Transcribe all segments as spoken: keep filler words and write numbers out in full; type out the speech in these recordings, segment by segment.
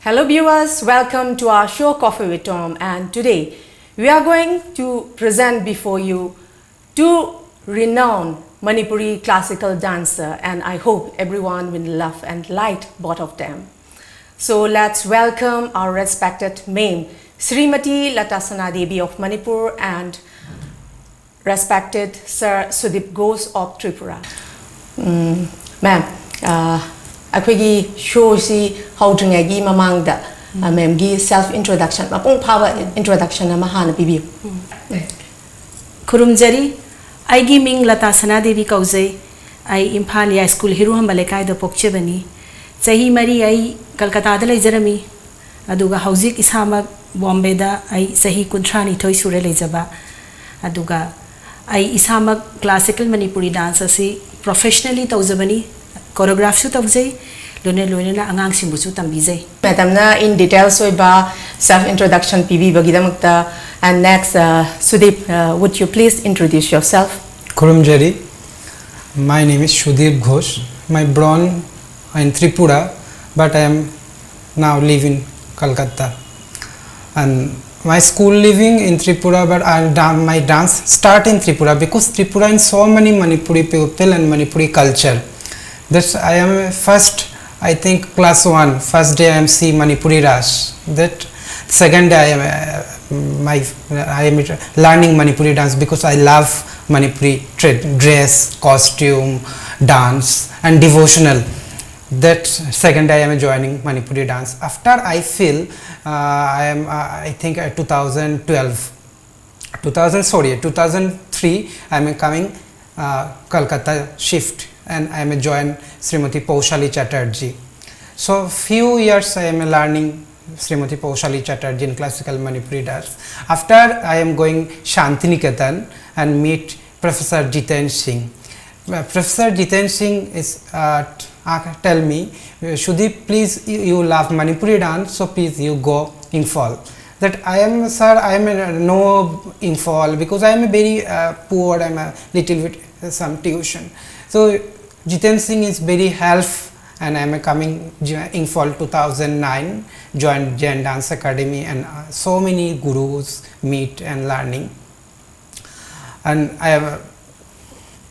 Hello viewers, welcome to our show Coffee with Tom, and today we are going to present before you two renowned Manipuri classical dancer, and I hope everyone will love and like both of them. So let's welcome our respected ma'am, Srimati Lata Sanadevi of Manipur and respected Sir Sudip Ghosh of Tripura. ꯎꯝ, ꯃꯦꯝ, ꯑ, ꯑꯩꯈꯣꯏꯒꯤ ꯁꯣꯁꯤ ꯍꯧꯗ꯭ꯔꯤꯉꯩꯒꯤ ꯃꯃꯥꯡꯗ, ꯑ, ꯃꯦꯝꯒꯤ self introduction, ꯃꯄꯨꯡ ꯐꯥꯕ introduction ꯑꯃ ꯍꯥꯟꯅ ꯄꯤꯕꯤꯌꯨ꯫ ꯈꯨꯔꯨꯝꯖꯔꯤ꯫ ꯑꯩꯒꯤ ꯃꯤꯡ ꯂꯇꯥ ꯁꯅꯥꯗꯦꯕꯤ ꯀꯧꯖꯩ꯫ ꯑꯩ ꯏꯝꯐꯥꯜ ꯌꯥꯏꯁ꯭ꯀꯨꯜ ꯍꯤꯔꯨꯍꯝꯕ ꯂꯩꯀꯥꯏꯗ ꯄꯣꯛꯆꯕꯅꯤ꯫ ꯆꯍꯤ ꯃꯔꯤ ꯑꯩ ꯀꯜꯀꯇꯥꯗ ꯂꯩꯖꯔꯝꯃꯤ꯫ ꯑꯗꯨꯒ ꯍꯧꯖꯤꯛ ꯏꯁꯥꯃꯛ ꯕꯣꯝꯕꯦꯗ ꯑꯩ ꯆꯍꯤ ꯀꯨꯟꯊ꯭ꯔꯥꯅꯤꯊꯣꯏ ꯁꯨꯔꯦ ꯂꯩꯖꯕ꯫ ꯑꯗꯨꯒ ꯑꯩ ꯏꯁꯥꯃꯛ classical Manipuri dance ꯑꯁꯤ professionally ꯇꯧꯖꯕꯅꯤ꯫ Choreograph ꯁꯨ ꯇꯧꯖꯩ, ꯂꯣꯏꯅ ꯂꯣꯏꯅꯅ ꯑꯉꯥꯡꯁꯤꯡꯕꯨꯁꯨ ꯇꯝꯕꯤꯖꯩ꯫ ꯃꯦꯗꯥꯝꯅ in details ꯑꯣꯏꯕ self introduction ꯄꯤꯕꯤꯕꯒꯤꯗꯃꯛꯇ꯫ And next, uh, Sudip, uh, would you please introduce yourself? ꯈꯨꯔꯨꯝꯖꯔꯤ. My name is Sudip Ghosh. My born in Tripura, but I am now live in Kolkata. And my school living in Tripura, but I dan- my dance start in Tripura because Tripura in so many Manipuri people and Manipuri culture. That's I am a first, I think class one, first day I am see Manipuri Ras. That second day I am uh, my I am learning Manipuri dance because I love Manipuri tra- dress, costume, dance, and devotional. That second day I am joining Manipuri dance. After I feel uh, I am uh, I think uh, two thousand twelve, two thousand, sorry, two thousand three I am coming uh, Kolkata shift and I am join Srimati Poushali Chatterjee. So few years I am learning Srimati Poushali Chatterjee in classical Manipuri dance. After I am going Shantiniketan and meet Professor Jiten Singh. Uh, Professor Jiten Singh is uh, t- uh, tell me, uh, Sudip, please, you, you love Manipuri dance, so please you go Imphal. That I am, sir, I am uh, no Imphal because I am a very uh, poor, I am a little bit uh, some tuition. So Jiten Singh is very help and I'm a coming jo- Imphal two thousand nine, joined Jain Dance Academy, and uh, so many gurus meet and learning. And I have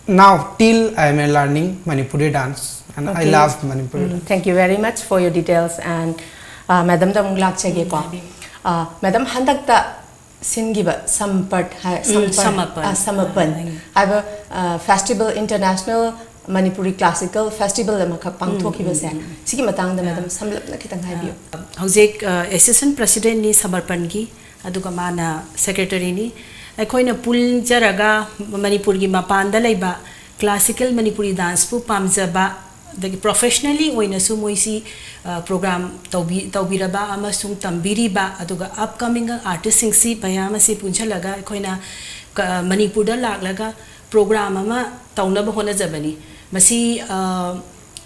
now till I am a learning Manipuri dance, and I Okay. love Manipuri Mm, dance. Thank you very much for your details and uh, Madam ꯗ ꯑꯃꯨꯛ ꯂꯥꯛꯆꯒꯦꯀꯣ꯫ ꯑ, Madam, ꯍꯟꯗꯛꯇ ꯁꯤꯟꯈꯤꯕ ꯁꯝꯄꯠ ꯍꯥꯏ ꯎꯝ, ꯁꯃꯔꯄꯟ꯫ ꯑ, ꯁꯃꯔꯄꯟ ꯎꯝ꯫ ꯍꯥꯏꯕ festival, international Manipuri classical festival ꯑꯃꯈꯛ ꯄꯥꯡꯊꯣꯛꯈꯤꯕꯁꯦ, ꯁꯤꯒꯤ ꯃꯇꯥꯡꯗ Madam ꯁꯝꯂꯞꯅ ꯈꯤꯇꯪ ꯍꯥꯏꯕꯤꯌꯨ꯫ ꯍꯧꯖꯤꯛ ꯑꯦꯁꯤꯁꯇꯦꯟ ꯄ꯭ꯔꯁꯤꯗꯦꯟꯅꯤ ꯁꯃꯔꯄꯟꯒꯤ, ꯑꯗꯨꯒ ꯃꯥꯅ ꯁꯦꯀ꯭ꯔꯦꯇꯔꯤꯅꯤ꯫ ꯑꯩꯈꯣꯏꯅ ꯄꯨꯟꯖꯔꯒ ꯃꯅꯤꯄꯨꯔꯒꯤ ꯃꯄꯥꯟꯗ ꯂꯩꯕ ꯀ꯭ꯂꯥꯁꯤꯀꯦꯜ ꯃꯅꯤꯄꯨꯔꯤ ꯗꯥꯟꯁꯄꯨ ꯄꯥꯝꯖꯕ, ꯑꯗꯒꯤ ꯄ꯭ꯔꯣꯐꯦꯁꯅꯦꯜꯂꯤ ꯑꯣꯏꯅꯁꯨ ꯃꯣꯏꯁꯤ ꯄ꯭ꯔꯣꯒ꯭ꯔꯥꯝ ꯇꯧꯕꯤ ꯇꯧꯕꯤꯔꯕ ꯑꯃꯁꯨꯡ ꯇꯝꯕꯤꯔꯤꯕ, ꯑꯗꯨꯒ ꯑꯞꯀꯃꯤꯡ ꯑꯥꯔꯇꯤꯁꯁꯤꯡꯁꯤ ꯃꯌꯥꯝ ꯑꯁꯤ ꯄꯨꯟꯁꯤꯜꯂꯒ ꯑꯩꯈꯣꯏꯅ ꯀ- ꯃꯅꯤꯄꯨꯔꯗ ꯂꯥꯛꯂꯒ ꯄ꯭ꯔꯣꯒ꯭ꯔꯥꯝ ꯑꯃ ꯇꯧꯅꯕ ꯍꯣꯠꯅꯖꯕꯅꯤ꯫ ꯃꯁꯤ ꯑ,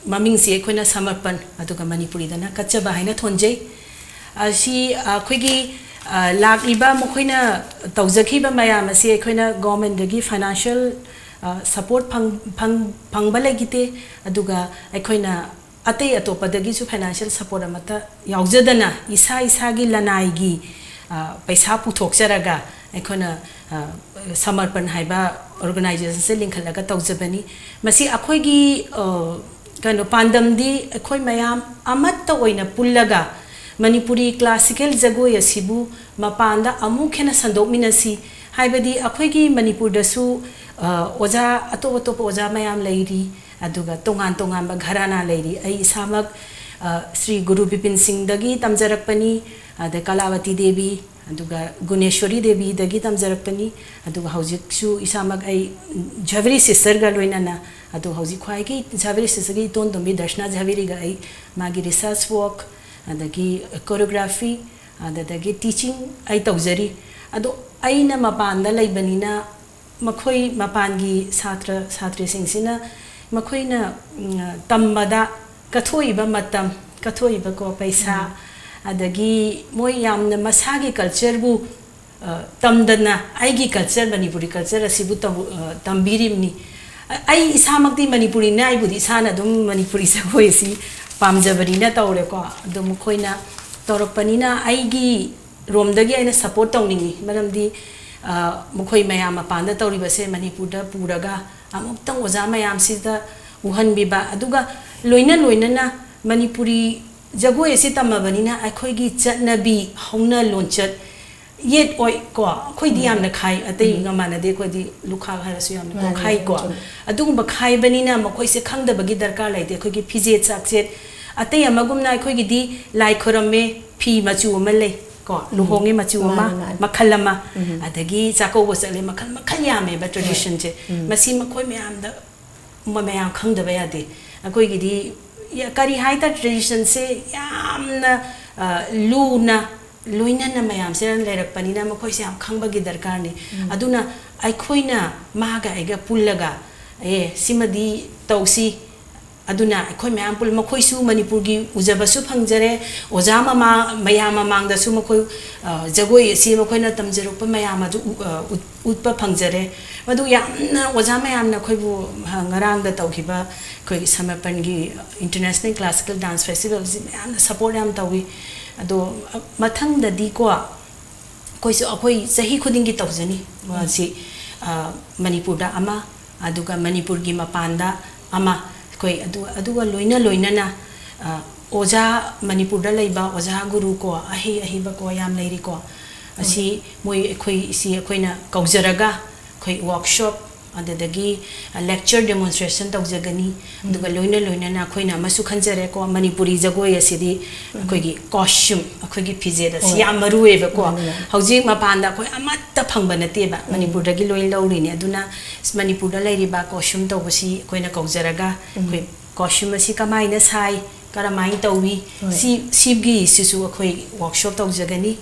ꯃꯃꯤꯡꯁꯤ ꯑꯩꯈꯣꯏꯅ ꯁꯃꯔꯄꯟ, ꯑꯗꯨꯒ ꯃꯅꯤꯄꯨꯔꯤꯗꯅ ꯀꯠꯆꯕ ꯍꯥꯏꯅ ꯊꯣꯟꯖꯩ꯫ ꯑꯁꯤ ꯑꯩꯈꯣꯏꯒꯤ ꯑ, ꯂꯥꯛꯂꯤꯕ ꯃꯈꯣꯏꯅ ꯇꯧꯖꯈꯤꯕ ꯃꯌꯥꯝ ꯑꯁꯤ ꯑꯩꯈꯣꯏꯅ ꯒꯣꯔꯃꯦꯟꯗꯒꯤ ꯐꯥꯏꯅꯥꯟꯁꯤꯌꯦꯜ ꯁꯄꯣꯔꯠ ꯐꯪꯕ ꯂꯩꯈꯤꯗꯦ꯫ ꯑꯗꯨꯒ ꯑꯩꯈꯣꯏꯅ ꯑꯇꯩ ꯑꯇꯣꯞꯄꯗꯒꯤꯁꯨ ꯐꯥꯏꯅꯥꯟꯁꯤꯌꯦꯜ ꯁꯄꯣꯔꯠ ꯑꯃꯠꯇ ꯌꯥꯎꯖꯗꯅ ꯏꯁꯥ ꯏꯁꯥꯒꯤ ꯂꯅꯥꯏꯒꯤ ꯑ, ꯄꯩꯁꯥ ꯄꯨꯊꯣꯛꯆꯔꯒ ꯑꯩꯈꯣꯏꯅ ꯑ, ꯁꯃꯔꯄꯟ ꯍꯥꯏꯕ ꯑꯣꯔꯒꯅꯥꯏꯖꯦꯁꯟꯁꯦ ꯂꯤꯡꯈꯠꯂꯒ ꯇꯧꯖꯕꯅꯤ꯫ ꯃꯁꯤ ꯑꯩꯈꯣꯏꯒꯤ ꯑ, ꯀꯩꯅꯣ ꯄꯥꯟꯗꯝꯗꯤ ꯑꯩꯈꯣꯏ ꯃꯌꯥꯝ ꯑꯃꯠꯇ ꯑꯣꯏꯅ ꯄꯨꯜꯂꯒ ꯃꯅꯤꯄꯨꯔꯤ ꯀ꯭ꯂꯥꯁꯤꯀꯦꯜ ꯖꯒꯣꯏ ꯑꯁꯤꯕꯨ ꯃꯄꯥꯟꯗ ꯑꯃꯨꯛ ꯍꯦꯟꯅ ꯁꯟꯗꯣꯛꯃꯤꯟꯅꯁꯤ꯫ ꯍꯥꯏꯕꯗꯤ ꯑꯩꯈꯣꯏꯒꯤ ꯃꯅꯤꯄꯨꯔꯗꯁꯨ ꯑ, ꯑꯣꯖꯥ ꯑꯇꯣꯞ ꯑꯇꯣꯞꯄ ꯑꯣꯖꯥ ꯃꯌꯥꯝ ꯂꯩꯔꯤ, ꯑꯗꯨꯒ ꯇꯣꯉꯥꯟ ꯇꯣꯉꯥꯟꯕ ꯘꯔꯥꯅꯥ ꯂꯩꯔꯤ꯫ ꯑꯩ ꯏꯁꯥꯃꯛ ꯑ, ꯁ꯭ꯔꯤ ꯒꯨꯔꯨ ꯕꯤꯄꯤꯟ ꯁꯤꯡꯗꯒꯤ ꯇꯝꯖꯔꯛꯄꯅꯤ, ꯑꯗꯩ ꯀꯂꯥꯋꯇꯤ ꯗꯦꯕꯤ, ꯑꯗꯨꯒ ꯒꯨꯅꯦꯁ꯭ꯋꯔꯤ ꯗꯦꯕꯤꯗꯒꯤ ꯇꯝꯖꯔꯛꯄꯅꯤ꯫ ꯑꯗꯨꯒ ꯍꯧꯖꯤꯛꯁꯨ ꯏꯁꯥꯃꯛ ꯑꯩ ꯖꯥꯚꯦꯔꯤ ꯁꯤꯁꯇꯔꯒ ꯂꯣꯏꯅꯅ, ꯑꯗꯣ ꯍꯧꯖꯤꯛ ꯈ꯭ꯋꯥꯏꯒꯤ ꯖꯥꯚꯦꯔꯤ ꯁꯤꯁꯇꯔꯒꯤ ꯏꯇꯣꯟ ꯇꯣꯝꯕꯤ ꯗꯔꯁꯅꯥ ꯖꯥꯚꯦꯔꯤꯒ ꯑꯩ ꯃꯥꯒꯤ ꯔꯤꯁꯔꯁ ꯋꯥꯔꯛ, ꯑꯗꯒꯤ ꯀꯣꯔꯤꯌꯣꯒ꯭ꯔꯥꯐꯤ, ꯑꯗꯨꯗꯒꯤ ꯇꯤꯆꯤꯡ ꯑꯩ ꯇꯧꯖꯔꯤ꯫ ꯑꯗꯣ ꯑꯩꯅ ꯃꯄꯥꯟꯗ ꯂꯩꯕꯅꯤꯅ ꯃꯈꯣꯏ ꯃꯄꯥꯟꯒꯤ ꯁꯥꯇ꯭ꯔ ꯁꯥꯇ꯭ꯔꯤꯁꯤꯡꯁꯤꯅ ꯃꯈꯣꯏꯅ ꯎꯝ, ꯇꯝꯕꯗ ꯀꯠꯊꯣꯛꯏꯕ ꯃꯇꯝ, ꯀꯠꯊꯣꯛꯏꯕꯀꯣ ꯄꯩꯁꯥ, ꯑꯗꯒꯤ ꯃꯣꯏ ꯌꯥꯝꯅ ꯃꯁꯥꯒꯤ ꯀꯜꯆꯔꯕꯨ ꯑ, ꯇꯝꯗꯅ ꯑꯩꯒꯤ ꯀꯜꯆꯔ, ꯃꯅꯤꯄꯨꯔꯤ ꯀꯜꯆꯔ ꯑꯁꯤꯕꯨ ꯇꯧ- ꯑ, ꯇꯝꯕꯤꯔꯤꯕꯅꯤ꯫ ꯑ- ꯑꯩ ꯏꯁꯥꯃꯛꯇꯤ ꯃꯅꯤꯄꯨꯔꯤꯅ, ꯑꯩꯕꯨꯗꯤ ꯏꯁꯥꯅ ꯑꯗꯨꯝ ꯃꯅꯤꯄꯨꯔꯤ ꯖꯒꯣꯏ ꯑꯁꯤ ꯄꯥꯝꯖꯕꯅꯤꯅ ꯇꯧꯔꯦꯀꯣ꯫ ꯑꯗꯣ ꯃꯈꯣꯏꯅ ꯇꯧꯔꯛꯄꯅꯤꯅ ꯑꯩꯒꯤ ꯔꯣꯝꯗꯒꯤ ꯑꯩꯅ ꯁꯄꯣꯔꯠ ꯇꯧꯅꯤꯡꯉꯤ꯫ ꯃꯔꯝꯗꯤ ꯑ, ꯃꯈꯣꯏ ꯃꯌꯥꯝ ꯃꯄꯥꯟꯗ ꯇꯧꯔꯤꯕꯁꯦ ꯃꯅꯤꯄꯨꯔꯗ ꯄꯨꯔꯒ ꯑꯃꯨꯛꯇꯪ ꯑꯣꯖꯥ ꯃꯌꯥꯝꯁꯤꯗ ꯎꯍꯟꯕꯤꯕ, ꯑꯗꯨꯒ ꯂꯣꯏꯅ ꯂꯣꯏꯅꯅ ꯃꯅꯤꯄꯨꯔꯤ ꯖꯒꯣꯏ ꯑꯁꯤ ꯇꯝꯃꯕꯅꯤꯅ ꯑꯩꯈꯣꯏꯒꯤ ꯆꯠꯅꯕꯤ, ꯍꯧꯅ ꯂꯣꯟꯆꯠ, ꯌꯦꯠ ꯑꯣꯏ ꯀꯣ, ꯑꯩꯈꯣꯏꯗꯤ ꯎꯝ꯫ ꯌꯥꯝꯅ ꯈꯥꯏ, ꯑꯇꯩꯒ ꯎꯝ꯫ ꯃꯥꯟꯅꯗꯦ꯫ ꯑꯩꯈꯣꯏꯗꯤ ꯂꯨꯈꯥꯛ ꯍꯥꯏꯔꯁꯨ ꯌꯥꯝꯅ ꯃꯥꯅꯦ, ꯀꯣꯛꯈꯥꯏꯀꯣ꯫ ꯆꯨꯝꯃꯦ꯫ ꯑꯗꯨꯒꯨꯝꯕ ꯈꯥꯏꯕꯅꯤꯅ ꯃꯈꯣꯏꯁꯦ ꯈꯪꯗꯕꯒꯤ ꯗꯔꯀꯥꯔ ꯂꯩꯇꯦ꯫ ꯑꯩꯈꯣꯏꯒꯤ ꯐꯤꯖꯦꯠ ꯆꯥꯛꯁꯦꯠ, ꯑꯇꯩ ꯑꯃꯒꯨꯝꯅ ꯑꯩꯈꯣꯏꯒꯤꯗꯤ ꯂꯥꯏ ꯈꯣꯏꯔꯝꯃꯦ, ꯐꯤ ꯃꯆꯨ ꯑꯃ ꯂꯩ ꯀꯣ, ꯎꯝ꯫ ꯂꯨꯍꯣꯡꯉꯦ ꯃꯆꯨ ꯑꯃ, ꯃꯥꯅꯦ, ꯃꯥꯅꯦ꯫ ꯃꯈꯜ ꯑꯃ, ꯎꯝ꯫ ꯑꯗꯒꯤ ꯆꯥꯛꯀꯧꯕ ꯆꯠꯂꯦ, ꯃꯈꯜ ꯃꯈꯜ ꯌꯥꯝꯃꯦꯕ ꯍꯣꯏ꯫ ꯇ꯭ꯔꯦꯗꯤꯁꯟꯁꯦ꯫ ꯎꯝ꯫ ꯃꯁꯤ ꯃꯈꯣꯏ ꯃꯌꯥꯝꯗ ꯃ-, ꯃꯌꯥꯝ ꯈꯪꯗꯕ ꯌꯥꯗꯦ꯫ ꯑꯩꯈꯣꯏꯒꯤꯗꯤ ꯌ-, ꯀꯔꯤ ꯍꯥꯏꯇꯥꯔꯦ, ꯇ꯭ꯔꯦꯗꯤꯁꯟꯁꯦ ꯌꯥꯝꯅ, ꯑ, ꯂꯨꯅ ꯂꯣꯏꯅꯅ ꯃꯌꯥꯝꯁꯦ ꯂꯩꯔꯛꯄꯅꯤꯅ ꯃꯈꯣꯏꯁꯦ ꯌꯥꯝ ꯈꯪꯕꯒꯤ ꯗꯔꯀꯥꯔꯅꯤ꯫ ꯎꯝ꯫ ꯑꯗꯨꯅ ꯑꯩꯈꯣꯏꯅ ꯃꯥꯒ ꯑꯩꯒ ꯄꯨꯜꯂꯒ, "ꯑꯦ, ꯁꯤꯃꯗꯤ ꯇꯧꯁꯤ"꯫ ꯑꯗꯨꯅ ꯑꯩꯈꯣꯏ ꯃꯌꯥꯝ ꯄꯨꯜ-, ꯃꯈꯣꯏꯁꯨ ꯃꯅꯤꯄꯨꯔꯒꯤ ꯎꯖꯕꯁꯨ ꯐꯪꯖꯔꯦ, ꯑꯣꯖꯥ ꯃꯃꯥ-, ꯃꯌꯥꯝ ꯃꯃꯥꯡꯗꯁꯨ ꯃꯈꯣꯏ, ꯑ, ꯖꯒꯣꯏ ꯑꯁꯤ ꯃꯈꯣꯏꯅ ꯇꯝꯖꯔꯛꯄ ꯃꯌꯥꯝ ꯑꯗꯨ ꯎ-, ꯑ, ꯎꯠ-, ꯎꯠꯄ ꯐꯪꯖꯔꯦ꯫ ꯃꯗꯨ ꯌꯥꯝꯅ ꯑꯣꯖꯥ ꯃꯌꯥꯝꯅ ꯑꯩꯈꯣꯏꯕꯨ, ꯑ, ꯉꯔꯥꯡꯗ ꯇꯧꯈꯤꯕ ꯑꯩꯈꯣꯏꯒꯤ ꯁꯃꯔꯄꯟꯒꯤ International Classical Dance Festival ꯑꯁꯤ ꯃꯌꯥꯝꯅ ꯁꯄꯣꯔꯠ ꯌꯥꯝ ꯇꯧꯋꯤ꯫ ꯑꯗꯣ, ꯑ, ꯃꯊꯪꯗꯗꯤꯀꯣ, ꯑꯩꯈꯣꯏꯁꯨ ꯑꯩꯈꯣꯏ ꯆꯍꯤ ꯈꯨꯗꯤꯡꯒꯤ ꯇꯧꯖꯅꯤ꯫ ꯎꯝ꯫ ꯃꯁꯤ, ꯑ, ꯃꯅꯤꯄꯨꯔꯗ ꯑꯃ, ꯑꯗꯨꯒ ꯃꯅꯤꯄꯨꯔꯒꯤ ꯃꯄꯥꯟꯗ ꯑꯃ, ꯑꯩꯈꯣꯏ ꯑꯗꯨ, ꯑꯗꯨꯒ ꯂꯣꯏꯅ ꯂꯣꯏꯅꯅ, ꯑ, ꯑꯣꯖꯥ, ꯃꯅꯤꯄꯨꯔꯗ ꯂꯩꯕ ꯑꯣꯖꯥ ꯒꯨꯔꯨ ꯀꯣ, ꯑꯍꯩ ꯑꯍꯩꯕ ꯀꯣ ꯌꯥꯝ ꯂꯩꯔꯤꯀꯣ꯫ ꯑꯁꯤ ꯍꯣꯏ꯫ ꯃꯣꯏ ꯑꯩꯈꯣꯏ ꯁꯤ ꯑꯩꯈꯣꯏꯅ ꯀꯧꯖꯔꯒ ꯑꯩꯈꯣꯏ ꯋꯥꯔꯛꯁꯣꯞ, ꯑꯗꯨꯗꯒꯤ, ꯑ, ꯂꯦꯛꯆꯔ ꯗꯦꯃꯣꯟꯁꯇ꯭ꯔꯦꯁꯟ ꯇꯧꯖꯒꯅꯤ꯫ ꯎꯝ꯫ ꯑꯗꯨꯒ ꯂꯣꯏꯅ ꯂꯣꯏꯅꯅ ꯑꯩꯈꯣꯏꯅ ꯑꯃꯁꯨ ꯈꯟꯖꯔꯦꯀꯣ, ꯃꯅꯤꯄꯨꯔꯤ ꯖꯒꯣꯏ ꯑꯁꯤꯗꯤ ꯎꯝ꯫ ꯑꯩꯈꯣꯏꯒꯤ ꯀꯣꯁꯇ꯭ꯌꯨꯝ, ꯑꯩꯈꯣꯏꯒꯤ ꯐꯤꯖꯦꯠ ꯑꯁꯤ ꯍꯣꯏ꯫ ꯌꯥꯝ ꯃꯔꯨ ꯑꯣꯏꯌꯦꯕꯀꯣ꯫ ꯃꯥꯅꯤ, ꯃꯥꯅꯤ꯫ ꯍꯧꯖꯤꯛ ꯃꯄꯥꯟꯗ ꯑꯩꯈꯣꯏ ꯑꯃꯠꯇ ꯐꯪꯕ ꯅꯠꯇꯦꯕ, ꯎꯝ꯫ ꯃꯅꯤꯄꯨꯔꯗꯒꯤ ꯂꯣꯏ ꯂꯧꯔꯤꯅꯦ꯫ ꯑꯗꯨꯅ ꯃꯅꯤꯄꯨꯔꯗ ꯂꯩꯔꯤꯕ ꯀꯣꯁꯇ꯭ꯌꯨꯝ ꯇꯧꯕꯁꯤ ꯑꯩꯈꯣꯏꯅ ꯀꯧꯖꯔꯒ, ꯎꯝ꯫ ꯑꯩꯈꯣꯏ ꯀꯣꯁꯇ꯭ꯌꯨꯝ ꯑꯁꯤ ꯀꯃꯥꯏꯅ ꯁꯥꯏ, ꯀꯔꯝꯍꯥꯏꯅ ꯇꯧꯏ, ꯍꯣꯏ꯫ ꯁꯤ, ꯁꯤꯒꯤꯁꯤꯁꯨ ꯑꯩꯈꯣꯏ ꯋꯥꯔꯛꯁꯣꯞ ꯇꯧꯖꯒꯅꯤ꯫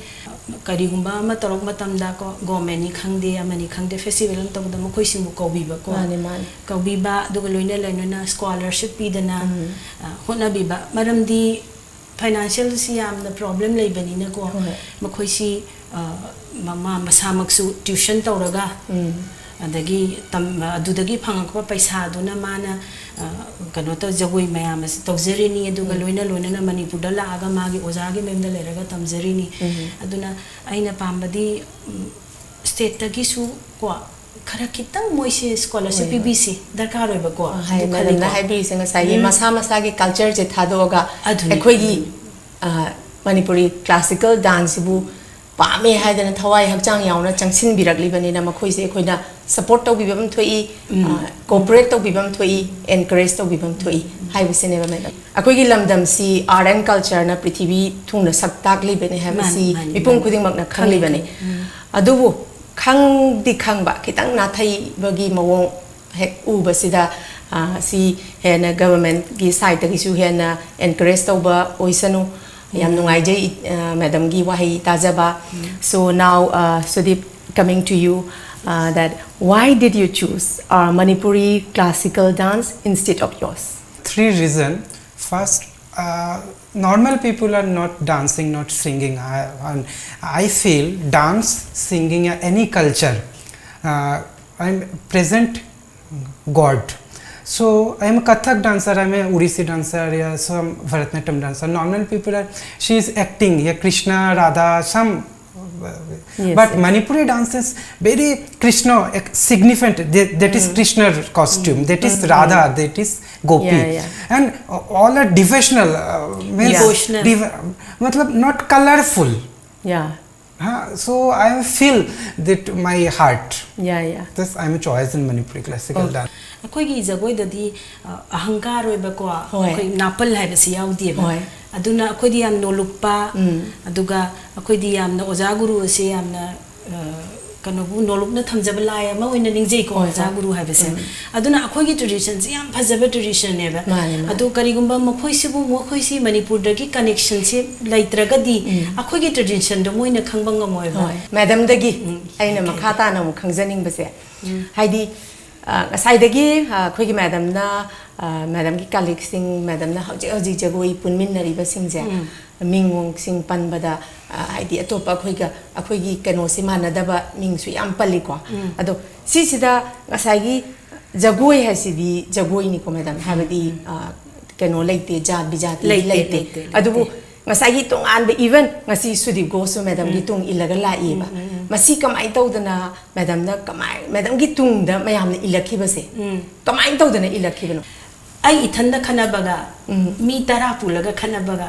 ꯀꯔꯤꯒꯨꯝꯕ ꯑꯃ ꯇꯧꯔꯛ ꯃꯇꯝꯗ ꯀꯣ, ꯒꯣꯔꯃꯦꯟꯅꯤ ꯈꯪꯗꯦ, ꯑꯃꯅꯤ ꯈꯪꯗꯦ, ꯐꯦꯁꯇꯤꯚꯦꯜ ꯑꯃ ꯇꯧꯕꯗ ꯃꯈꯣꯏꯁꯤꯡꯕꯨ ꯀꯧꯕꯤꯕꯀꯣ꯫ ꯃꯥꯅꯦ, ꯃꯥꯅꯦ꯫ ꯀꯧꯕꯤꯕ, ꯑꯗꯨꯒ ꯂꯣꯏꯅ ꯂꯣꯏꯅꯅ ꯁ꯭ꯀꯣꯂꯔꯁꯤꯞ ꯄꯤꯗꯅ, ꯎꯝ꯫ ꯑ, ꯍꯣꯠꯅꯕꯤꯕ꯫ ꯃꯔꯝꯗꯤ ꯐꯥꯏꯅꯥꯟꯁꯤꯌꯦꯜꯁꯤ ꯌꯥꯝꯅ ꯄ꯭ꯔꯣꯕ꯭ꯂꯦꯝ ꯂꯩꯕꯅꯤꯅꯀꯣ, ꯍꯣꯏ꯫ ꯃꯈꯣꯏꯁꯤ, ꯑ, ꯃꯃꯥ ꯃꯁꯥꯃꯛꯁꯨ ꯇ꯭ꯌꯨꯁꯟ ꯇꯧꯔꯒ, ꯎꯝ꯫ ꯑꯗꯒꯤ ꯇꯝ ꯑꯗꯨꯗꯒꯤ ꯐꯪꯉꯛꯄ ꯄꯩꯁꯥꯗꯨꯅ ꯃꯥꯅ ꯑ, ꯀꯩꯅꯣ ꯇꯧ ꯖꯒꯣꯏ ꯃꯌꯥꯝ ꯑꯁꯤ ꯇꯧꯖꯔꯤꯅꯤ꯫ ꯑꯗꯨꯒ ꯂꯣꯏꯅ ꯂꯣꯏꯅꯅ ꯃꯅꯤꯄꯨꯔꯗ ꯂꯥꯛꯑꯒ ꯃꯥꯒꯤ ꯑꯣꯖꯥꯒꯤ ꯃꯌꯨꯝꯗ ꯂꯩꯔꯒ ꯇꯝꯖꯔꯤꯅꯤ꯫ ꯑꯗꯨꯅ ꯑꯩꯅ ꯄꯥꯝꯕꯗꯤ ꯎꯝ, ꯁ꯭ꯇꯦꯠꯇꯒꯤꯁꯨ ꯀꯣ ꯈꯔ ꯈꯤꯇꯪ ꯃꯣꯏꯁꯦ ꯁ꯭ꯀꯣꯂꯔꯁꯤꯞ ꯄꯤꯕꯤꯁꯦ ꯗꯔꯀꯥꯔ ꯑꯣꯏꯕꯀꯣ꯫ ꯑꯗꯨ ꯍꯥꯏꯗꯤ ꯃꯦꯗꯝꯅ ꯈꯜꯂꯤꯀꯣ꯫ ꯍꯥꯏꯕꯤꯔꯤꯁꯦ ꯉꯁꯥꯏꯒꯤ ꯃꯁꯥ ꯃꯁꯥꯒꯤ ꯀꯜꯆꯔꯁꯦ ꯊꯥꯗꯣꯛꯑꯒ ꯑꯗꯨꯅꯤ꯫ ꯑꯩꯈꯣꯏꯒꯤ ꯑ, ꯃꯅꯤꯄꯨꯔꯤ ꯀ꯭ꯂꯥꯁꯤꯀꯦꯜ ꯗꯥꯟꯁꯁꯤꯕꯨ ꯄꯥꯝꯃꯦ ꯍꯥꯏꯗꯅ ꯊꯋꯥꯏ ꯍꯛꯆꯥꯡ ꯌꯥꯎꯅ ꯆꯪꯁꯤꯟꯕꯤꯔꯛꯂꯤꯕꯅꯤꯅ ꯃꯈꯣꯏꯁꯦ ꯑꯩꯈꯣꯏꯅ ꯁꯄꯣꯔꯠ ꯇꯧꯕꯤꯕ ꯑꯃ ꯊꯣꯛꯏ, ꯀꯣꯑꯣꯄꯔꯦꯠ ꯇꯧꯕꯤꯕ ꯑꯃ ꯊꯣꯛꯏ, ꯑꯦꯟꯀꯔꯦꯖ ꯇꯧꯕꯤꯕ ꯑꯃ ꯊꯣꯛꯏ ꯍꯥꯏꯕꯁꯤꯅꯦꯕ ꯃꯦꯗꯝ꯫ ꯑꯩꯈꯣꯏꯒꯤ ꯂꯝꯗꯝꯁꯤ ꯑꯥꯔꯠ ꯑꯦꯟ ꯀꯜꯆꯔꯅ ꯄ꯭ꯔꯤꯊꯤꯕꯤ ꯊꯨꯡꯅ ꯁꯛ ꯇꯥꯛꯂꯤꯕꯅꯤ ꯍꯥꯏꯕꯁꯤ ꯃꯥꯅꯤ, ꯃꯥꯅꯤ, ꯃꯤꯄꯨꯝ ꯃꯥꯅꯤ꯫ ꯈꯨꯗꯤꯡꯃꯛꯅ ꯈꯪꯉꯤ, ꯈꯪꯂꯤꯕꯅꯤ꯫ ꯈꯪꯉꯤ꯫ ꯎꯝ꯫ ꯑꯗꯨꯕꯨ ꯈꯪꯗꯤ ꯈꯪꯕ ꯈꯤꯇꯪ ꯅꯥꯊꯩꯕꯒꯤ ꯃꯑꯣꯡ ꯍꯦꯛ ꯎꯕꯁꯤꯗ, ꯑ, ꯁꯤ ꯍꯦꯟꯅ ꯒꯚꯔꯟꯃꯦꯟꯠꯀꯤ ꯁꯥꯏꯠꯇꯒꯤꯁꯨ ꯍꯦꯟꯅ ꯑꯦꯟꯀꯔꯦꯖ ꯇꯧꯕ ꯑꯣꯏꯁꯅꯨ꯫ ꯌꯥꯝ ꯅꯨꯡꯉꯥꯏꯖꯩ, ꯑ, ꯃꯦꯗꯝꯒꯤ ꯋꯥꯍꯩ ꯇꯥꯖꯕ꯫ So now, uh, Sudeep, coming to you, uh, that why did you choose, uh, Manipuri classical dance instead of yours? Three reason. First, uh, normal people are not dancing, not singing. I, and I feel dance, singing, या any culture, uh, I'm present God. So I am a Kathak dancer, I am a Odissi dancer, या some Bharatanatyam dancer. Normal people are, she is acting, या Krishna, Radha, some. Yes, But yes. Manipuri dance is very Krishna, एक significant, that, that is Krishna costume, that is Radha, that is Gopi. Yeah, yeah. And all are devotional, uh, means Yeah. Devotional. Dev- मतलब not colorful. Yeah, Huh? So I feel that my heart. Yeah, yeah. This I'm a choice in Manipuri classical dance. ꯑꯩꯈꯣꯏꯒꯤ ꯖꯒꯣꯏꯗꯗꯤ ꯑ, ꯑꯍꯪꯀꯥꯔ ꯑꯣꯏꯕꯀꯣ ꯍꯣꯏ꯫ ꯑꯩꯈꯣꯏ ꯅꯥꯄꯜ ꯍꯥꯏꯕꯁꯤ ꯌꯥꯎꯗꯦꯕ꯫ ꯍꯣꯏ꯫ ꯑꯗꯨꯅ ꯑꯩꯈꯣꯏꯗꯤ ꯌꯥꯝ ꯅꯣꯂꯨꯛꯄ, ꯎꯝ꯫ ꯑꯗꯨꯒ ꯑꯩꯈꯣꯏꯗꯤ ꯌꯥꯝꯅ ꯑꯣꯖꯥ ꯒꯨꯔꯨ ꯑꯁꯤ ꯌꯥꯝꯅ ꯑ, ꯀꯩꯅꯣꯕꯨ ꯅꯣꯂꯨꯛꯅ ꯊꯝꯖꯕ ꯂꯥꯏ ꯑꯃ ꯑꯣꯏꯅ ꯅꯤꯡꯖꯩꯀꯣ ꯍꯣꯏ, ꯑꯣꯖꯥ ꯍꯣꯏ꯫ ꯒꯨꯔꯨ ꯍꯥꯏꯕꯁꯦ꯫ ꯎꯝ꯫ ꯑꯗꯨꯅ ꯑꯩꯈꯣꯏꯒꯤ ꯇ꯭ꯔꯦꯗꯤꯁꯟꯁꯤ ꯌꯥꯝ ꯐꯖꯕ ꯇ꯭ꯔꯦꯗꯤꯁꯟꯅꯦꯕ꯫ ꯃꯥꯅꯦ, ꯃꯥꯅꯦ꯫ ꯑꯗꯣ ꯀꯔꯤꯒꯨꯝꯕ ꯃꯈꯣꯏꯁꯤꯕꯨ ꯃꯈꯣꯏꯁꯤ ꯃꯅꯤꯄꯨꯔꯗꯒꯤ ꯀꯅꯦꯛꯁꯟꯁꯤ ꯂꯩꯇ꯭ꯔꯒꯗꯤ ꯎꯝ꯫ ꯑꯩꯈꯣꯏꯒꯤ ꯇ꯭ꯔꯦꯗꯤꯁꯟꯗꯣ ꯃꯣꯏꯅ ꯈꯪꯕ ꯉꯝꯃꯣꯏꯕ꯫ ꯍꯣꯏ꯫ ꯃꯦꯗꯝꯗꯒꯤ ꯎꯝ, ꯑꯩꯅ okay. ꯃꯈꯥ ꯇꯥꯅ ꯑꯃꯨꯛ ꯈꯪꯖꯅꯤꯡꯕꯁꯦ, ꯍꯥꯏꯗꯤ, ꯑ, ꯉꯁꯥꯏꯗꯒꯤ, ꯑ, ꯑꯩꯈꯣꯏꯒꯤ ꯃꯦꯗꯝꯅ, ꯑ, ꯃꯦꯗꯝꯒꯤ ꯀꯂꯤꯛꯁꯤꯡ, ꯃꯦꯗꯝꯅ ꯍꯧꯖꯤꯛ ꯍꯧꯖꯤꯛ ꯖꯒꯣꯏ ꯄꯨꯟꯃꯤꯟꯅꯔꯤꯕꯁꯤꯡꯁꯦ, ꯎꯝ꯫ ꯃꯤꯡꯁꯤꯡ ꯄꯟꯕꯗ, ꯑ, ꯍꯥꯏꯗꯤ ꯑꯇꯣꯞꯄ ꯑꯩꯈꯣꯏꯒ, ꯑꯩꯈꯣꯏꯒꯤ ꯀꯩꯅꯣꯁꯦ ꯃꯥꯟꯅꯗꯕ ꯃꯤꯡꯁꯨ ꯌꯥꯝ ꯄꯜꯂꯤꯀꯣ꯫ ꯎꯝ꯫ ꯑꯗꯣ ꯁꯤꯁꯤꯗ ꯉꯁꯥꯏꯒꯤ ꯖꯒꯣꯏ ꯍꯥꯏꯁꯤꯗꯤ ꯖꯒꯣꯏꯅꯤꯀꯣ, ꯃꯦꯗꯥꯝ, ꯍꯥꯏꯕꯗꯤ, ꯎꯝ꯫ ꯑ, ꯀꯩꯅꯣ ꯂꯩꯇꯦ, ꯖꯥꯠ ꯕꯤꯖꯥꯇꯤ ꯂꯩꯇꯦ, ꯂꯩꯇꯦ꯫ ꯂꯩꯇꯦ, ꯑꯗꯨꯕꯨ ꯂꯩꯇꯦ꯫ ꯉꯁꯥꯏꯒꯤ ꯇꯣꯉꯥꯟꯕ, even ꯉꯁꯤ ꯁꯨꯗꯤꯞ ꯒꯣꯁꯁꯨ ꯃꯦꯗꯥꯝꯒꯤ ꯎꯝ꯫ ꯇꯨꯡ ꯏꯜꯂꯒ ꯂꯥꯛꯏꯕ꯫ ꯎꯝ, ꯎꯝ, ꯎꯝ꯫ ꯃꯁꯤ ꯀꯃꯥꯏꯅ ꯇꯧꯗꯅ ꯃꯦꯗꯥꯝꯅ, ꯀꯃꯥꯏ-, ꯃꯦꯗꯥꯝꯒꯤ ꯇꯨꯡꯗ ꯃꯌꯥꯝꯅ ꯏꯜꯂꯛꯈꯤꯕꯁꯦ ꯎꯝ꯫ ꯀꯃꯥꯏꯅ ꯇꯧꯗꯅ ꯏꯜꯂꯛꯈꯤꯕꯅꯣ? ꯑꯩ ꯏꯊꯟꯗ ꯈꯠꯅꯕꯒ, ꯎꯝ꯫ ꯃꯤ ꯇꯔꯥ ꯄꯨꯜꯂꯒ ꯈꯠꯅꯕꯒ,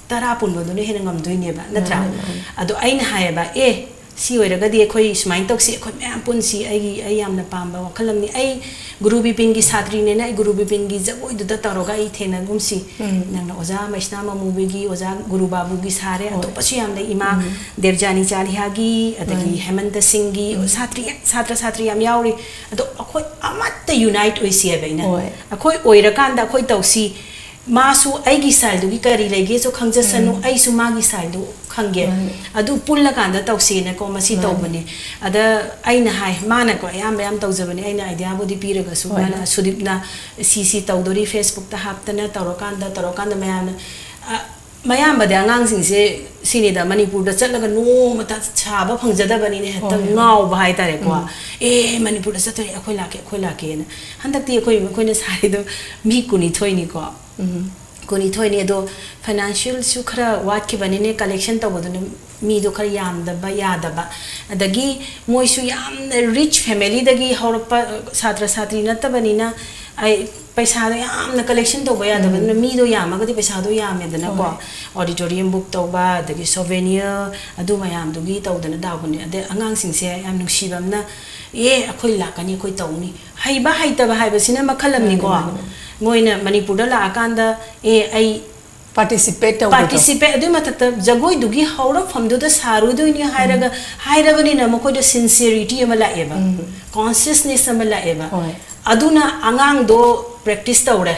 ꯇꯔꯥ ꯄꯨꯟꯕꯗꯨꯅ ꯍꯦꯟꯅ ꯉꯝꯗꯣꯏꯅꯦꯕ, ꯅꯠꯇ꯭ꯔꯥ? ꯃꯥꯅꯦ, ꯃꯥꯅꯦ꯫ ꯑꯗꯣ ꯑꯩꯅ ꯍꯥꯏꯌꯦꯕ, "ꯑꯦ, ꯁꯤ ꯑꯣꯏꯔꯒꯗꯤ ꯑꯩꯈꯣꯏ ꯁꯨꯃꯥꯏꯅ ꯇꯧꯁꯤ, ꯑꯩꯈꯣꯏ ꯃꯌꯥꯝ ꯄꯨꯟꯁꯤ, ꯑꯩꯒꯤ, ꯑꯩ ꯌꯥꯝꯅ ꯄꯥꯝꯕ ꯋꯥꯈꯜ ꯑꯃꯅꯤ꯫ ꯑꯩ ꯒꯨꯔꯨ ꯕꯤꯄꯤꯟꯒꯤ ꯁꯥꯇ꯭ꯔꯤꯅꯦꯅ ꯑꯩ ꯒꯨꯔꯨ ꯕꯤꯄꯤꯟꯒꯤ ꯖꯒꯣꯏꯗꯨꯗ ꯇꯧꯔꯒ ꯑꯩ ꯊꯦꯡꯅꯒꯨꯝꯁꯤ꯫ ꯎꯝ꯫ ꯅꯪꯅ ꯑꯣꯖꯥ ꯃꯩꯁꯅꯥ ꯃꯃꯨꯕꯤꯒꯤ, ꯑꯣꯖꯥ ꯒꯨꯔꯨ ꯕꯥꯕꯨꯒꯤ ꯁꯥꯔꯦ, ꯍꯣꯏ꯫ ꯑꯇꯣꯞꯄꯁꯨ ꯌꯥꯝ ꯂꯩ, ꯏꯃꯥ ꯎꯝ꯫ ꯗꯦꯕꯖꯥꯅꯤ ꯆꯥꯂꯤꯍꯥꯒꯤ, ꯑꯗꯒꯤ ꯃꯥꯅꯦ꯫ ꯍꯦꯃꯟꯇ ꯁꯤꯡꯒꯤ, ꯎꯝ꯫ ꯁꯥꯇ꯭ꯔꯤ, ꯁꯥꯇ꯭ꯔ ꯁꯥꯇ꯭ꯔꯤ ꯌꯥꯝ ꯌꯥꯎꯔꯤ꯫ ꯑꯗꯣ ꯑꯩꯈꯣꯏ ꯑꯃꯠꯇ unite ꯑꯣꯏꯁꯤ ꯍꯥꯏꯕ ꯑꯩꯅ꯫ ꯍꯣꯏ꯫ ꯑꯩꯈꯣꯏ ꯑꯣꯏꯔꯀꯥꯟꯗ ꯑꯩꯈꯣꯏ ꯇꯧꯁꯤ꯫ ꯃꯥꯁꯨ ꯑꯩꯒꯤ styleꯗꯨꯒꯤ ꯀꯔꯤ ꯂꯩꯒꯦꯁꯨ ꯈꯪꯖꯁꯅꯨ, ꯎꯝ꯫ ꯑꯩꯁꯨ ꯃꯥꯒꯤ styleꯗꯨ ꯈꯪꯒꯦ꯫ ꯃꯥꯅꯦ꯫ ꯑꯗꯨ ꯄꯨꯜꯂꯀꯥꯟꯗ ꯇꯧꯁꯦꯅꯀꯣ ꯃꯁꯤ ꯃꯥꯅꯦ꯫ ꯇꯧꯕꯅꯤ꯫ ꯑꯗ ꯑꯩꯅ ꯍꯥꯏ, ꯃꯥꯅꯀꯣ ꯑꯌꯥꯝꯕ ꯌꯥꯝ ꯇꯧꯖꯕꯅꯦ, ꯑꯩꯅ ideaꯕꯨꯗꯤ ꯄꯤꯔꯒꯁꯨ, ꯍꯣꯏ꯫ ꯃꯥꯅ, "ꯁꯨꯗꯤꯞꯅ ꯁꯤ ꯁꯤ ꯇꯧꯗꯣꯔꯤ, Facebookꯇ ꯍꯥꯞꯇꯅ ꯇꯧꯔꯀꯥꯟꯗ, ꯇꯧꯔꯀꯥꯟꯗ ꯃꯌꯥꯝꯅ", ꯑ, ꯃꯌꯥꯝꯕꯗꯤ ꯑꯉꯥꯡꯁꯤꯡꯁꯦ ꯁꯤꯅꯤꯗ, ꯃꯅꯤꯄꯨꯔꯗ ꯆꯠꯂꯒ ꯅꯣꯡꯃꯇ ꯁꯥꯕ ꯐꯪꯖꯗꯕꯅꯤꯅ ꯍꯦꯛꯇ ꯍꯣꯏ, ꯍꯣꯏ꯫ ꯉꯥꯎꯕ ꯍꯥꯏꯇꯥꯔꯦꯀꯣ꯫ ꯎꯝ꯫ "ꯑꯦ, ꯃꯅꯤꯄꯨꯔꯗ ꯆꯠꯇꯣꯔꯦ, ꯑꯩꯈꯣꯏ ꯂꯥꯛꯀꯦ, ꯑꯩꯈꯣꯏ ꯂꯥꯛꯀꯦꯅ"꯫ ꯍꯟꯗꯛꯇꯤ ꯑꯩꯈꯣꯏ, ꯑꯩꯈꯣꯏꯅ ꯁꯥꯔꯤꯗꯣ ꯃꯤ ꯀꯨꯟꯅꯤꯊꯣꯏꯅꯤꯀꯣ꯫ ꯎꯝ꯫ ꯀꯨꯟꯅꯤꯊꯣꯏꯅꯤ, ꯑꯗꯣ financialꯁꯨ ꯈꯔ ꯋꯥꯠꯈꯤꯕꯅꯤꯅꯦ, collection ꯇꯧꯕꯗꯨꯅ ꯃꯤꯗꯣ ꯈꯔ ꯌꯥꯝꯗꯕ ꯌꯥꯗꯕ꯫ ꯑꯗꯒꯤ ꯃꯣꯏꯁꯨ ꯌꯥꯝꯅ rich familyꯗꯒꯤ ꯍꯧꯔꯛꯄ, ꯑ, ꯁꯥꯇ꯭ꯔ ꯁꯥꯇ꯭ꯔꯤ ꯅꯠꯇꯕꯅꯤꯅ, ꯑꯩ, ꯄꯩꯁꯥꯗꯣ ꯌꯥꯝꯅ collection ꯇꯧꯕ ꯌꯥꯗꯕꯅꯤꯅ, ꯎꯝ꯫ ꯃꯤꯗꯣ ꯌꯥꯝꯃꯒꯗꯤ ꯄꯩꯁꯥꯗꯣ ꯌꯥꯝꯃꯦꯗꯅꯀꯣ꯫ ꯍꯣꯏ꯫ Auditorium book ꯇꯧꯕ, ꯑꯗꯒꯤ souvenir, ꯑꯗꯨ ꯃꯌꯥꯝꯗꯨꯒꯤ ꯇꯧꯗꯅ ꯇꯧꯕꯅꯦ꯫ ꯑꯗꯩ ꯑꯉꯥꯡꯁꯤꯡꯁꯦ ꯌꯥꯝ ꯅꯨꯡꯁꯤꯕ ꯑꯃꯅ, "ꯑꯦ, ꯑꯩꯈꯣꯏ ꯂꯥꯛꯀꯅꯤ, ꯑꯩꯈꯣꯏ ꯇꯧꯅꯤ"꯫ ꯍꯩꯕ ꯍꯩꯇꯕ ꯍꯥꯏꯕꯁꯤꯅ ꯃꯈꯜ ꯑꯃꯅꯤꯀꯣ꯫ ꯃꯥꯅꯦ, ꯃꯥꯅꯦ, ꯃꯥꯅꯦ꯫ ꯃꯣꯏꯅ ꯃꯅꯤꯄꯨꯔꯗ ꯂꯥꯛꯑꯀꯥꯟꯗ, "ꯑꯦ, ꯑꯩ" Participate ꯇꯧꯕꯗꯣ꯫ Participate, ꯑꯗꯨꯏ ꯃꯊꯛꯇ ꯖꯒꯣꯏꯗꯨꯒꯤ ꯍꯧꯔꯛꯐꯝꯗꯨꯗ ꯁꯥꯔꯨꯗꯣꯏꯅꯤ ꯍꯥꯏꯔꯒ, ꯎꯝ꯫ ꯍꯥꯏꯔꯕꯅꯤꯅ ꯃꯈꯣꯏꯗ sincerity ꯑꯃ ꯂꯥꯛꯑꯦꯕ, ꯎꯝ꯫ Consciousness ꯑꯃ ꯂꯥꯛꯑꯦꯕ꯫ ꯍꯣꯏ꯫ ꯑꯗꯨꯅ ꯑꯉꯥꯡꯗꯣ practice ꯇꯧꯔꯦ꯫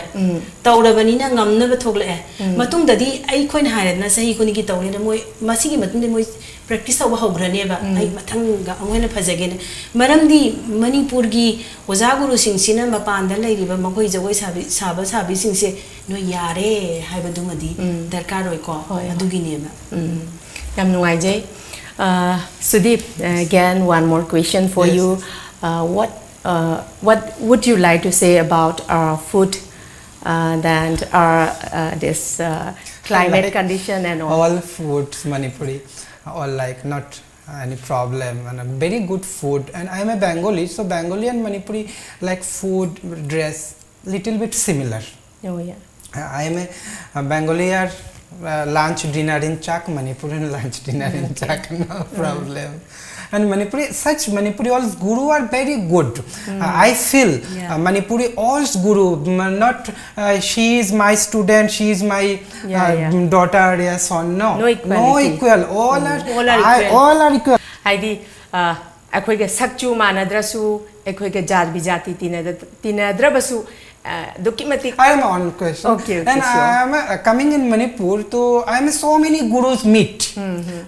ꯇꯧꯔꯕꯅꯤꯅ ꯉꯝꯅꯕ ꯊꯣꯛꯂꯛꯑꯦ꯫ ꯃꯇꯨꯡꯗꯗꯤ ꯑꯩꯈꯣꯏꯅ ꯍꯥꯏꯔꯦꯗꯅ ꯆꯍꯤ ꯈꯨꯗꯤꯡꯒꯤ ꯇꯧꯔꯦꯅ, ꯃꯣꯏ ꯃꯁꯤꯒꯤ ꯃꯇꯨꯡꯗ ꯃꯣꯏ practice ꯇꯧꯕ ꯍꯧꯈ꯭ꯔꯅꯦꯕ꯫ ꯑꯩ ꯃꯊꯪꯒ ꯑꯃꯨꯛ ꯍꯦꯟꯅ ꯐꯖꯒꯦꯅ꯫ ꯃꯔꯝꯗꯤ ꯃꯅꯤꯄꯨꯔꯒꯤ ꯑꯣꯖꯥ ꯒꯨꯔꯨꯁꯤꯡꯁꯤꯅ ꯃꯄꯥꯟꯗ ꯂꯩꯔꯤꯕ ꯃꯈꯣꯏ ꯖꯒꯣꯏ ꯁꯥꯕꯤ, ꯁꯥꯕ ꯁꯥꯕꯤꯁꯤꯡꯁꯦ ꯅꯣꯏ ꯌꯥꯔꯦ ꯍꯥꯏꯕꯗꯨꯃꯗꯤ ꯗꯔꯀꯥꯔ ꯑꯣꯏꯀꯣ꯫ ꯍꯣꯏ, ꯍꯣꯏ꯫ ꯑꯗꯨꯒꯤꯅꯦꯕ꯫ ꯌꯥꯝ ꯅꯨꯡꯉꯥꯏꯖꯩ꯫ Uh, Sudeep, uh, again, one more question for Yes. you. Uh, what, uh, what would you like to say about our food, uh, and our, uh, this, uh, climate Like condition and all? All foods Manipuri, all like not any problem and a very good food. And I am a Bengali, so Bengali and Manipuri like food, dress, little bit similar. Oh, yeah. I am a, a Bengali are uh, lunch dinner in Chak, Manipuri lunch dinner in Okay. Chak, no problem. And Manipuri, such Manipuri all guru are very good. Uh, I feel Yeah. uh, Manipuri all guru, m- not uh, she is my student, she is my Yeah, uh, yeah. daughter, yes or no. No equality. No equal. All are, All are I- equal. All are equal. ꯍꯥꯏꯗꯤ ꯑ, ꯑꯩꯈꯣꯏꯒ ꯁꯛꯆꯨ ꯃꯥꯟꯅꯗ꯭ꯔꯁꯨ, ꯑꯩꯈꯣꯏꯒ ꯖꯥꯠ ꯕꯤꯖꯥꯇꯤ ꯇꯤꯟꯅꯗ- ꯇꯤꯟꯅꯗ꯭ꯔꯕꯁꯨ, ꯑ, ꯑꯗꯨꯛꯀꯤ ꯃꯇꯤꯛ I am one question. Okay, okay, And sure. I am uh, coming in Manipur, so I am so many gurus meet.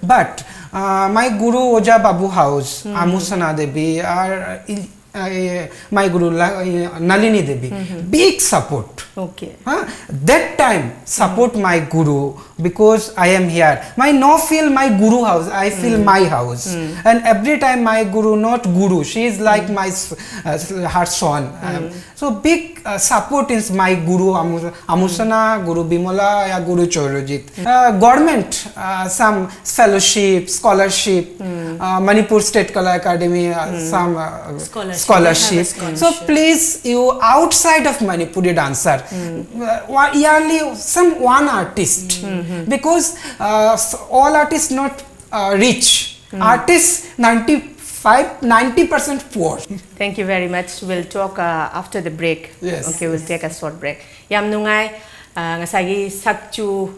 But uh, my guru Oja Babu House, Amusana Devi, or uh, il- uh, my guru La- uh, Nalini Devi, big support. Okay. Huh? That time support my guru because I am here. My no feel my guru house. I feel my house. And every time my guru, not guru, she is like my s- uh, s- her son. Um, so big uh, support is my guru Amu- Amusana, Guru Bimola, ya Guru Chorojit. Uh, government uh, some fellowship, scholarship, uh, Manipur State Kala Academy, uh, some uh, Scholarship. Scholarship. They have a So scholarship. Please, you outside of Manipuri dancer, uh, one- yearly some one artist because uh, s- all artists not uh, rich. Artists ninety five ninety percent poor. Thank you very much. We'll talk uh, after the break. Yes, Okay, we'll yes. take a short break. ꯌꯥꯝ ꯅꯨꯡꯉꯥꯏ꯫ ꯑ, ꯉꯁꯥꯏꯒꯤ ꯁꯛꯆꯨ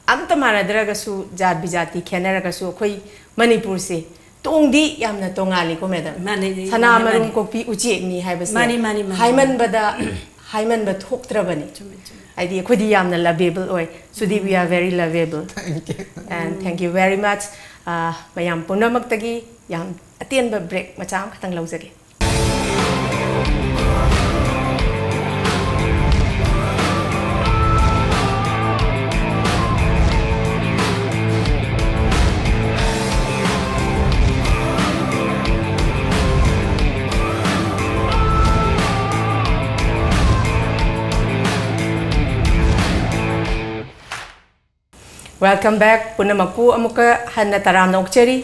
ꯑꯝꯇ ꯃꯥꯟꯅꯗ꯭ꯔꯒꯁꯨ, ꯖꯥꯠ ꯕꯤꯖꯥꯇꯤ ꯈꯦꯠꯅꯔꯒꯁꯨ, ꯑꯩꯈꯣꯏ ꯃꯅꯤꯄꯨꯔꯁꯦ ꯇꯣꯡꯗꯤ ꯌꯥꯝꯅ ꯇꯣꯡꯉꯥꯜꯂꯤꯀꯣ, madam? ꯃꯥꯅꯦ, ꯁꯅꯥ ꯃꯥꯅꯦ, ꯃꯔꯨꯝ ꯃꯥꯅꯦ꯫ ꯀꯣꯛꯄꯤ ꯎꯆꯦꯛꯅꯤ ꯍꯥꯏꯕꯁꯦ ꯃꯥꯅꯦ, ꯃꯥꯅꯦ, ꯃꯥꯅꯦ꯫ ꯍꯥꯏꯃꯟꯕꯗ, ꯍꯥꯏꯃꯟꯕ ꯊꯣꯛꯇ꯭ꯔꯕꯅꯤ꯫ ꯆꯨꯝꯃꯦ, ꯆꯨꯝꯃꯦ꯫ ꯍꯥꯏꯗꯤ ꯑꯩꯈꯣꯏꯗꯤ ꯌꯥꯝꯅ lovable ꯑꯣꯏ꯫ ꯁꯨꯗꯤ, we are very lovable. Thank you. And thank you very much. ꯑꯥ, ꯃꯌꯥꯝ ꯄꯨꯝꯅꯃꯛꯇꯒꯤ ꯌꯥꯝ ꯑꯇꯦꯟꯕ break ꯃꯆꯥ ꯑꯃꯈꯛꯇꯪ ꯂꯧꯖꯒꯦ꯫ Welcome back. ꯄꯨꯝꯅꯃꯛꯄꯨ ꯑꯃꯨꯛꯀ ꯍꯟꯅ ꯇꯔꯥꯝꯅ ꯑꯣꯛꯆꯔꯤ꯫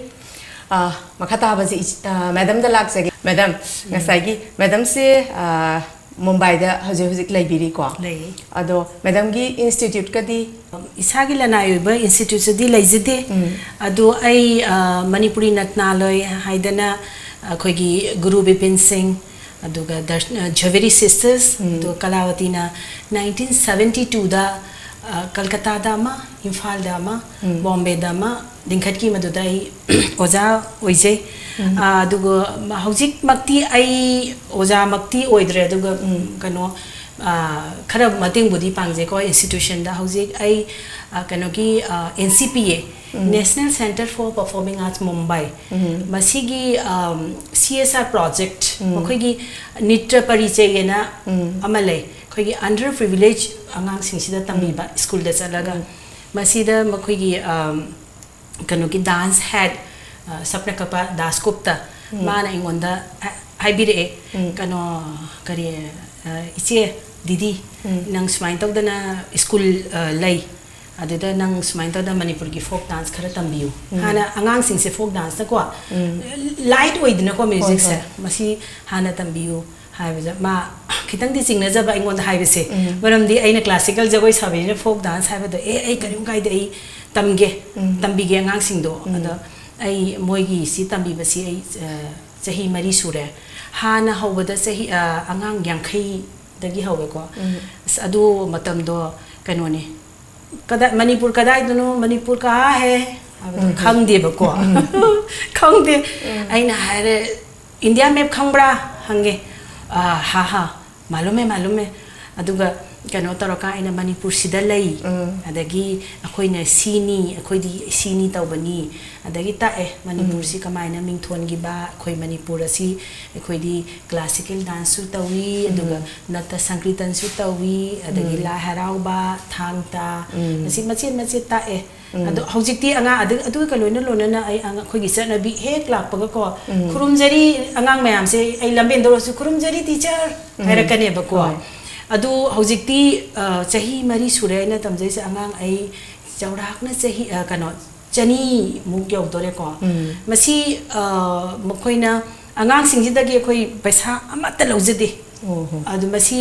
ꯑ, ꯃꯈꯥ ꯇꯥꯕꯁꯤ ꯏꯆ-, ꯑ, ꯃꯦꯗꯥꯝꯗ ꯂꯥꯛꯆꯒꯦ꯫ ꯃꯦꯗꯥꯝ, ꯎꯝ꯫ ꯉꯁꯥꯏꯒꯤ ꯃꯦꯗꯥꯝꯁꯦ, ꯑ, ꯃꯨꯝꯕꯥꯏꯗ ꯍꯧꯖꯤꯛ ꯍꯧꯖꯤꯛ ꯂꯩꯕꯤꯔꯤꯀꯣ? ꯂꯩ꯫ ꯑꯗꯣ ꯃꯦꯗꯥꯝꯒꯤ institute ꯀꯗꯤ? ꯏꯁꯥꯒꯤ ꯂꯅꯥꯏ ꯑꯣꯏꯕ institute ꯁꯤꯗꯤ ꯂꯩꯖꯗꯦ꯫ ꯎꯝ꯫ ꯑꯗꯣ ꯑꯩ, ꯑ, ꯃꯅꯤꯄꯨꯔꯤ ꯅꯠꯅꯥꯂꯣꯏ ꯍꯥꯏꯗꯅ ꯑꯩꯈꯣꯏꯒꯤ ꯒꯨꯔꯨ ꯕꯤꯄꯤꯟ ꯁꯤꯡ, ꯑꯗꯨꯒ ꯗꯔ-, ꯑ, ꯖ꯭ꯋꯦꯔꯤ ꯁꯤꯁꯇꯔꯁ, ꯎꯝ꯫ ꯑꯗꯨꯒ ꯀꯂꯥꯋꯇꯤꯅ nineteen seventy two ꯗ, ꯑ, ꯀꯜꯀꯇꯥꯗ ꯑꯃ, ꯏꯝꯐꯥꯜꯗ ꯑꯃ, ꯎꯝ꯫ ꯕꯣꯝꯕꯦꯗ ꯑꯃ ꯂꯤꯡꯈꯠꯈꯤ, ꯃꯗꯨꯗ ꯑꯩ ꯑꯣꯖꯥ ꯑꯣꯏꯖꯩ꯫ ꯎꯝ꯫ ꯑ, ꯑꯗꯨꯒ ꯃ-, ꯍꯧꯖꯤꯛꯃꯛꯇꯤ ꯑꯩ ꯑꯣꯖꯥꯃꯛꯇꯤ ꯑꯣꯏꯗ꯭ꯔꯦ, ꯑꯗꯨꯒ, ꯎꯝ, ꯀꯩꯅꯣ, ꯑ, ꯈꯔ ꯃꯇꯦꯡꯕꯨꯗꯤ ꯄꯥꯡꯖꯩꯀꯣ institution ꯗ꯫ ꯍꯧꯖꯤꯛ ꯑꯩ, ꯑ, ꯀꯩꯅꯣꯒꯤ, ꯑ, N C P A, um. National Centre for Performing Arts Mumbai, ꯎꯝ꯫ ꯃꯁꯤꯒꯤ, ꯑꯝ, C S R project, ꯎꯝ꯫ ꯃꯈꯣꯏꯒꯤ ꯅꯤꯇ꯭ꯔ ꯄꯔꯤꯆꯩ ꯍꯥꯏꯅ ꯎꯝ꯫ ꯑꯃ ꯂꯩ, ꯑꯩꯈꯣꯏꯒꯤ under privilege ꯑꯉꯥꯡꯁꯤꯡꯁꯤꯗ ꯇꯝꯕꯤꯕ, ꯎꯝ꯫ ꯁ꯭ꯀꯨꯜꯗ ꯆꯠꯂꯒ꯫ ꯎꯝ꯫ ꯃꯁꯤꯗ ꯃꯈꯣꯏꯒꯤ, ꯑꯝ, ꯀꯩꯅꯣꯒꯤ dance head, ꯑ, ꯁꯞꯅꯀꯄ ꯗꯥꯁꯒꯨꯞꯇ, ꯎꯝ꯫ ꯃꯥꯅ ꯑꯩꯉꯣꯟꯗ ꯍꯥ-, ꯍꯥꯏꯕꯤꯔꯛꯑꯦ, ꯎꯝ꯫ ꯀꯩꯅꯣ, ꯀꯔꯤ, ꯑ, "ꯏꯆꯦ, ꯗꯤꯗꯤ, ꯎꯝ꯫ ꯅꯪ ꯁꯨꯃꯥꯏꯅ ꯇꯧꯗꯅ ꯁ꯭ꯀꯨꯜ, ꯑ, ꯂꯩ, ꯑꯗꯨꯗ ꯅꯪ ꯁꯨꯃꯥꯏꯅ ꯇꯧꯗꯅ ꯃꯅꯤꯄꯨꯔꯒꯤ folk dance ꯈꯔ ꯇꯝꯕꯤꯌꯨ"꯫ ꯎꯝ꯫ ꯍꯥꯟꯅ ꯑꯉꯥꯡꯁꯤꯡꯁꯦ folk dance ꯅꯀꯣ, ꯎꯝ꯫ Light ꯑꯣꯏꯗꯅꯀꯣ, ꯍꯣꯏ, music ꯁꯦ, ꯍꯣꯏ꯫ "ꯃꯁꯤ ꯍꯥꯟꯅ ꯇꯝꯕꯤꯌꯨ" ꯍꯥꯏꯕꯗ ꯃꯥ ꯈꯤꯇꯪꯗꯤ ꯆꯤꯡꯅꯖꯕ ꯑꯩꯉꯣꯟꯗ ꯍꯥꯏꯕꯁꯦ, ꯎꯝ꯫ ꯃꯔꯝꯗꯤ ꯑꯩꯅ classical ꯖꯒꯣꯏ ꯁꯥꯕꯅꯤꯅ folk dance ꯍꯥꯏꯕꯗꯣ, "ꯑꯦ, ꯑꯩ ꯀꯔꯤꯝ ꯀꯥꯏꯗꯦ, ꯑꯩ ꯇꯝꯒꯦ, ꯎꯝ꯫ ꯇꯝꯕꯤꯒꯦ ꯑꯉꯥꯡꯁꯤꯡꯗꯣ"꯫ ꯎꯝ꯫ ꯑꯗꯣ ꯑꯩ ꯃꯣꯏꯒꯤ ꯁꯤ ꯇꯝꯕꯤꯕꯁꯤ ꯑꯩ, ꯑ, ꯆꯍꯤ ꯃꯔꯤ ꯁꯨꯔꯦ꯫ ꯍꯥꯟꯅ ꯍꯧꯕꯗ ꯆꯍꯤ, ꯑ, ꯑꯉꯥꯡ ꯌꯥꯡꯈꯩꯗꯒꯤ ꯍꯧꯋꯦꯀꯣ꯫ ꯎꯝ꯫ ꯑꯁ, ꯑꯗꯨ ꯃꯇꯝꯗꯣ ꯀꯩꯅꯣꯅꯦ, ꯀꯗꯥꯏ, ꯃꯅꯤꯄꯨꯔ ꯀꯗꯥꯏꯗꯅꯣ, ꯃꯅꯤꯄꯨꯔ ꯀꯍꯥ ꯍꯦ, ꯈꯪꯗꯦꯕꯀꯣ꯫ ꯈꯪꯗꯦ꯫ ꯑꯩꯅ ꯍꯥꯏꯔꯦ, "ꯏꯟꯗꯤꯌꯥ ꯃꯦꯞ ꯈꯪꯕ꯭ꯔꯥ?" ꯍꯪꯉꯦ꯫ "ꯑ, ꯍꯥ ꯍꯥ, ꯃꯥꯂꯨꯝ ꯍꯦ, ꯃꯥꯂꯨꯝ ꯍꯦ꯫ ꯑꯗꯨꯒ ꯀꯩꯅꯣ ꯇꯧꯔꯀꯥꯟ ꯑꯩꯅ ꯃꯅꯤꯄꯨꯔꯁꯤꯗ ꯂꯩ, ꯑꯗꯒꯤ ꯑꯩꯈꯣꯏꯅ ꯁꯤꯅꯤ, ꯑꯩꯈꯣꯏꯗꯤ ꯁꯤꯅꯤ ꯇꯧꯕꯅꯤ", ꯑꯗꯒꯤ ꯇꯥꯛꯑꯦ ꯃꯅꯤꯄꯨꯔꯁꯤ ꯀꯃꯥꯏꯅ ꯃꯤꯡꯊꯣꯟꯈꯤꯕ, ꯑꯩꯈꯣꯏ ꯃꯅꯤꯄꯨꯔ ꯑꯁꯤ ꯑꯩꯈꯣꯏꯗꯤ ꯀ꯭ꯂꯥꯁꯤꯀꯦꯜ ꯗꯥꯟꯁꯁꯨ ꯇꯧꯏ, ꯑꯗꯨꯒ ꯅꯠꯇ ꯁꯪꯀ꯭ꯔꯤꯇꯟꯁꯨ ꯇꯧꯏ, ꯑꯗꯒꯤ ꯂꯥꯏ ꯍꯔꯥꯎꯕ, ꯊꯥꯡ ꯇꯥ, ꯃꯁꯤ ꯃꯆꯦꯠ ꯃꯆꯦꯠ ꯇꯥꯛꯑꯦ꯫ ꯑꯗꯣ ꯍꯧꯖꯤꯛꯇꯤ ꯑꯉꯥꯡ ꯑꯗꯨ, ꯑꯗꯨꯒ ꯂꯣꯏꯅ ꯂꯣꯏꯅꯅ ꯑꯩ ꯑꯉꯥꯡ, ꯑꯩꯈꯣꯏꯒꯤ ꯆꯠꯅꯕꯤ ꯍꯦꯛ ꯂꯥꯛꯄꯒꯀꯣ, "ꯈꯨꯔꯨꯝꯖꯔꯤ", ꯑꯉꯥꯡ ꯃꯌꯥꯝꯁꯦ ꯑꯩ ꯂꯝꯕꯦꯟꯗ ꯑꯣꯏꯔꯁꯨ "ꯈꯨꯔꯨꯝꯖꯔꯤ ꯇꯤꯆꯔ" ꯍꯥꯏꯔꯛꯀꯅꯦꯕꯀꯣ꯫ ꯍꯣꯏ꯫ ꯑꯗꯨ ꯍꯧꯖꯤꯛꯇꯤ, ꯑ, ꯆꯍꯤ ꯃꯔꯤ ꯁꯨꯔꯦ ꯑꯩꯅ ꯇꯝꯖꯩꯁꯦ꯫ ꯑꯉꯥꯡ ꯑꯩ ꯆꯥꯎꯔꯥꯛꯅ ꯆꯍꯤ, ꯑ, ꯀꯩꯅꯣ, ꯆꯅꯤꯃꯨꯛ ꯌꯧꯗꯣꯔꯦꯀꯣ꯫ ꯃꯁꯤ, ꯑ, ꯃꯈꯣꯏꯅ ꯑꯉꯥꯡꯁꯤꯡꯁꯤꯗꯒꯤ ꯑꯩꯈꯣꯏ ꯄꯩꯁꯥ ꯑꯃꯠꯇ ꯂꯧꯖꯗꯦ꯫ ꯑꯣ ꯍꯣ꯫ ꯑꯗꯨ ꯃꯁꯤ,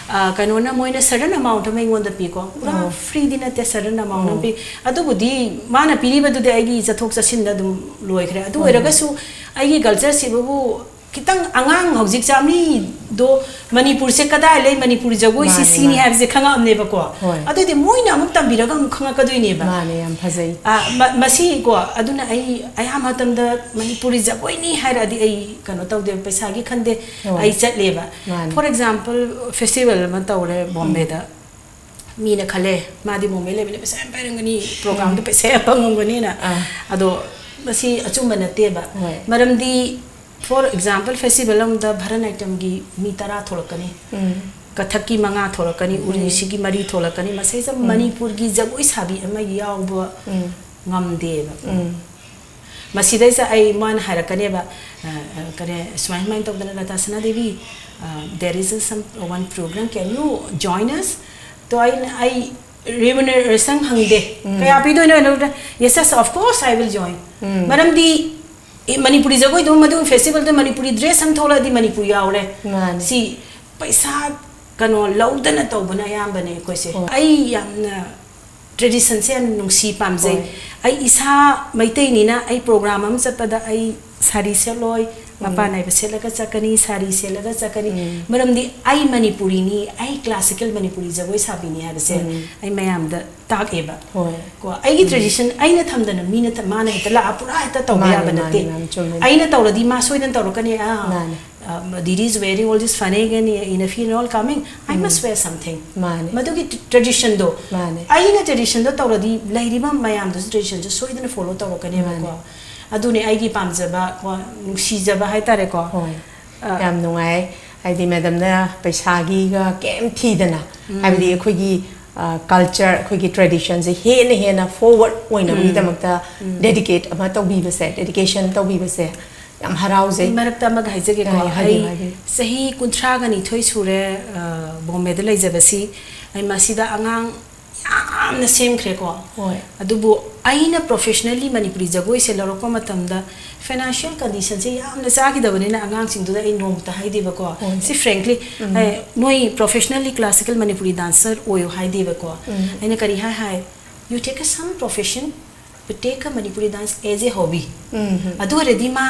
ꯑ, ꯀꯩꯅꯣꯅ, ꯃꯣꯏꯅ sudden amount ꯑꯃ ꯑꯩꯉꯣꯟꯗ ꯄꯤꯀꯣ, ꯄꯨꯔꯥ ꯑꯣ꯫ Free ꯗꯤ ꯅꯠꯇꯦ, sudden amount ꯑꯃ ꯑꯣ꯫ ꯄꯤ꯫ ꯑꯗꯨꯕꯨꯗꯤ ꯃꯥꯅ ꯄꯤꯔꯤꯕꯗꯨꯗꯤ ꯑꯩꯒꯤ ꯆꯠꯊꯣꯛ ꯆꯠꯁꯤꯟꯗ ꯑꯗꯨꯝ ꯂꯣꯏꯈ꯭ꯔꯦ꯫ ꯑꯗꯨ ꯍꯣꯏ꯫ ꯑꯣꯏꯔꯒꯁꯨ ꯑꯩꯒꯤ culture ꯁꯤꯕꯨ ꯈꯤꯇꯪ ꯑꯉꯥꯡ ꯍꯧꯖꯤꯛ ꯆꯥꯃꯤꯗꯣ ꯃꯅꯤꯄꯨꯔꯁꯦ ꯀꯗꯥꯏ ꯂꯩ, ꯃꯅꯤꯄꯨꯔꯤ ꯖꯒꯣꯏꯁꯤ ꯃꯥꯅꯦ, ꯁꯤꯅꯤ ꯃꯥꯅꯦ꯫ ꯍꯥꯏꯕꯁꯦ ꯈꯪꯉꯛꯑꯕꯅꯦꯕꯀꯣ꯫ ꯍꯣꯏ꯫ ꯑꯗꯨꯗꯤ ꯃꯣꯏꯅ ꯑꯃꯨꯛ ꯇꯝꯕꯤꯔꯒ ꯑꯃꯨꯛ ꯈꯪꯉꯛꯀꯗꯣꯏꯅꯦꯕ꯫ ꯃꯥꯅꯦ, ꯌꯥꯝ ꯐꯖꯩ꯫ ꯑ, ꯃ-, ꯃꯁꯤꯀꯣ, ꯑꯗꯨꯅ ꯑꯩ ꯑꯌꯥꯝꯕ ꯃꯇꯝꯗ ꯃꯅꯤꯄꯨꯔꯤ ꯖꯒꯣꯏꯅꯤ ꯍꯥꯏꯔꯗꯤ ꯑꯩ ꯀꯩꯅꯣ ꯇꯧꯗꯦ, ꯄꯩꯁꯥꯒꯤ ꯈꯟꯗꯦ, ꯍꯣꯏ꯫ ꯑꯩ ꯆꯠꯂꯦꯕ꯫ ꯃꯥꯅꯦ꯫ For example, festival ꯑꯃ ꯇꯧꯔꯦ ꯕꯣꯝꯕꯦꯗ꯫ ꯃꯤꯅ ꯈꯜꯂꯦ, "ꯃꯥꯗꯤ ꯕꯣꯝꯕꯦ ꯂꯩꯕꯅꯤ, ꯄꯩꯁꯥ ꯌꯥꯝ ꯄꯥꯏꯔꯝꯒꯅꯤ, programꯗ ꯄꯩꯁꯥ ꯌꯥꯝ ꯐꯪꯉꯝꯒꯅꯤꯅ"꯫ ꯑꯥ꯫ ꯑꯗꯣ ꯃꯁꯤ ꯑꯆꯨꯝꯕ ꯅꯠꯇꯦꯕ꯫ ꯍꯣꯏ꯫ ꯃꯔꯝꯗꯤ, for example, festival ꯑꯃꯗ ꯚꯔꯇꯅꯥꯇ꯭ꯌꯝꯒꯤ ꯃꯤ ꯇꯔꯥ ꯊꯣꯛꯂꯛꯀꯅꯤ, ꯎꯝ꯫ ꯀꯊꯛꯀꯤ ꯃꯉꯥ ꯊꯣꯛꯂꯛꯀꯅꯤ, ꯎꯝ꯫ ꯎꯔꯤꯁꯤꯒꯤ ꯃꯔꯤ ꯊꯣꯛꯂꯛꯀꯅꯤ꯫ ꯃꯁꯩꯁꯤꯗ ꯎꯝ꯫ ꯃꯅꯤꯄꯨꯔꯒꯤ ꯖꯒꯣꯏ ꯁꯥꯕꯤ ꯑꯃ ꯌꯥꯎꯕ ꯎꯝ꯫ ꯉꯝꯗꯦꯕ꯫ ꯎꯝ꯫ ꯃꯁꯤꯗꯩꯁꯤꯗ ꯑꯩ, ꯃꯥꯅ ꯍꯥꯏꯔꯛꯀꯅꯦꯕ, ꯑ, ꯑ, ꯀꯔꯤ, ꯁꯨꯃꯥꯏ ꯁꯨꯃꯥꯏꯅ ꯇꯧꯗꯅ, "ꯂꯇꯥ ꯁꯅꯥꯗꯦꯕꯤ, ꯑ, there is a some, one program, can you join us?" ꯇꯣ ꯑꯩꯅ, ꯑꯩ remuneration ꯍꯪꯗꯦ꯫ ꯎꯝ꯫ "ꯀꯌꯥ ꯄꯤꯗꯣꯏꯅꯣ?" ꯍꯥꯏꯅ, "Yes, yes, of course I will join." ꯎꯝ꯫ ꯃꯔꯝꯗꯤ, ꯑꯦ, ꯃꯅꯤꯄꯨꯔꯤ ꯖꯒꯣꯏꯗꯣ, ꯃꯗꯨ festivalꯗ ꯃꯅꯤꯄꯨꯔꯤ dress ꯑꯃ ꯊꯣꯛꯂꯛꯑꯗꯤ ꯃꯅꯤꯄꯨꯔ ꯌꯥꯎꯔꯦ꯫ ꯃꯥꯅꯦ꯫ ꯁꯤ ꯄꯩꯁꯥ ꯀꯩꯅꯣ ꯂꯧꯗꯅ ꯇꯧꯕꯅ ꯑꯌꯥꯝꯕꯅꯦ ꯑꯩꯈꯣꯏꯁꯦ꯫ ꯍꯣꯏ꯫ ꯑꯩ ꯌꯥꯝꯅ traditionꯁꯦ ꯌꯥꯝ ꯅꯨꯡꯁꯤ, ꯄꯥꯝꯖꯩ꯫ ꯍꯣꯏ꯫ ꯑꯩ ꯏꯁꯥ ꯃꯩꯇꯩꯅꯤꯅ ꯑꯩ program ꯑꯃ ꯆꯠꯄꯗ ꯑꯩ ꯁꯥꯔꯤ ꯁꯦꯠꯂꯣꯏ, ꯃꯄꯥꯟ ꯅꯥꯏꯕ ꯁꯦꯠꯂꯒ ꯆꯠꯀꯅꯤ, ꯁꯥꯔꯤ ꯁꯦꯠꯂꯒ ꯆꯠꯀꯅꯤ꯫ ꯃꯔꯝꯗꯤ ꯑꯩ ꯃꯅꯤꯄꯨꯔꯤꯅꯤ, ꯑꯩ classical ꯃꯅꯤꯄꯨꯔꯤ ꯖꯒꯣꯏ ꯁꯥꯕꯤꯅꯤ ꯍꯥꯏꯕꯁꯦ ꯑꯩ ꯃꯌꯥꯝꯗ ꯇꯥꯛꯑꯦꯕ꯫ ꯍꯣꯏ꯫ ꯀꯣ, ꯑꯩꯒꯤ tradition ꯑꯩꯅ ꯊꯝꯗꯅ ꯃꯤꯅ ꯊ- ꯃꯥꯅ ꯍꯦꯛꯇ ꯂꯥꯛꯑ ꯄꯨꯔꯥ ꯍꯦꯛꯇ ꯇꯧꯕ ꯃꯥꯅꯦ, ꯌꯥꯕ ꯃꯥꯅꯦ, ꯅꯠꯇꯦ꯫ ꯃꯥꯅꯦ, ꯆꯨꯝꯃꯦ꯫ ꯑꯩꯅ ꯇꯧꯔꯗꯤ ꯃꯥ ꯁꯣꯏꯗꯅ ꯇꯧꯔꯛꯀꯅꯤ꯫ "Ah, ꯃꯥꯅꯦ꯫ uh, Didi is wearing all this fine and in a funeral coming, I must wear something." ꯃꯥꯅꯦ꯫ ꯃꯗꯨꯒꯤ traditionꯗꯣ ꯃꯥꯅꯦ꯫ ꯑꯩꯅ traditionꯗꯣ ꯇꯧꯔꯗꯤ ꯂꯩꯔꯤꯕ ꯃꯌꯥꯝꯗꯨꯁꯨ traditionꯁꯨ ꯁꯣꯏꯗꯅ follow ꯇꯧꯔꯛꯀꯅꯦꯕꯀꯣ꯫ ꯃꯥꯅꯦ꯫ ꯑꯗꯨꯅꯦ ꯑꯩꯒꯤ ꯄꯥꯝꯖꯕ, ꯀꯣ, ꯅꯨꯡꯁꯤꯖꯕ ꯍꯥꯏꯇꯥꯔꯦꯀꯣ꯫ ꯍꯣꯏ꯫ ꯑ, ꯌꯥꯝ ꯅꯨꯡꯉꯥꯏ꯫ ꯍꯥꯏꯗꯤ madamꯅ ꯄꯩꯁꯥꯒꯤꯒ ꯀꯩꯝ ꯊꯤꯗꯅ, ꯍꯥꯏꯕꯗꯤ ꯑꯩꯈꯣꯏꯒꯤ, ꯑ, culture, ꯑꯩꯈꯣꯏꯒꯤ traditionꯁꯦ ꯍꯦꯟꯅ ꯍꯦꯟꯅ forward ꯑꯣꯏꯅꯕꯒꯤꯗꯃꯛꯇ dedicate ꯑꯃ ꯇꯧꯕꯤꯕꯁꯦ, dedication ꯇꯧꯕꯤꯕꯁꯦ ꯌꯥꯝ ꯍꯔꯥꯎꯖꯩ꯫ ꯃꯔꯛꯇ ꯑꯃꯒ ꯍꯥꯏꯖꯒꯦꯀꯣ꯫ ꯑ, ꯍꯥꯏꯕꯤꯌꯨ, ꯑꯩ ꯍꯥꯏꯕꯤꯌꯨ꯫ ꯆꯍꯤ ꯀꯨꯟꯊ꯭ꯔꯥꯒ ꯅꯤꯊꯣꯏ ꯁꯨꯔꯦ, ꯑ, ꯕꯣꯝꯕꯦꯗ ꯂꯩꯖꯕꯁꯤ꯫ ꯑꯩ ꯃꯁꯤꯗ ꯑꯉꯥꯡ ꯌꯥꯝꯅ ꯁꯦꯝꯈ꯭ꯔꯦꯀꯣ꯫ ꯍꯣꯏ꯫ ꯑꯗꯨꯕꯨ ꯑꯩꯅ professionally ꯃꯅꯤꯄꯨꯔꯤ ꯖꯒꯣꯏꯁꯦ ꯂꯧꯔꯛꯄ ꯃꯇꯝꯗ financial conditionꯁꯦ ꯌꯥꯝꯅ ꯆꯥꯈꯤꯗꯕꯅꯤꯅ ꯑꯉꯥꯡꯁꯤꯡꯗꯨꯗ ꯑꯩ ꯅꯣꯡꯃꯇ ꯍꯥꯏꯗꯦꯕꯀꯣ꯫ ꯍꯣꯏ꯫ ꯁꯤ frankly, ꯑꯦ, ꯅꯣꯏ professionally classical ꯃꯅꯤꯄꯨꯔꯤ dancer ꯑꯣꯏꯌꯣ ꯍꯥꯏꯗꯦꯕꯀꯣ꯫ ꯑꯩꯅ ꯀꯔꯤ ꯍꯥꯏ ꯍꯥꯏ, "You take a some profession, but take a Manipuri dance as a hobby." ꯑꯗꯨ ꯑꯣꯏꯔꯗꯤ ꯃꯥ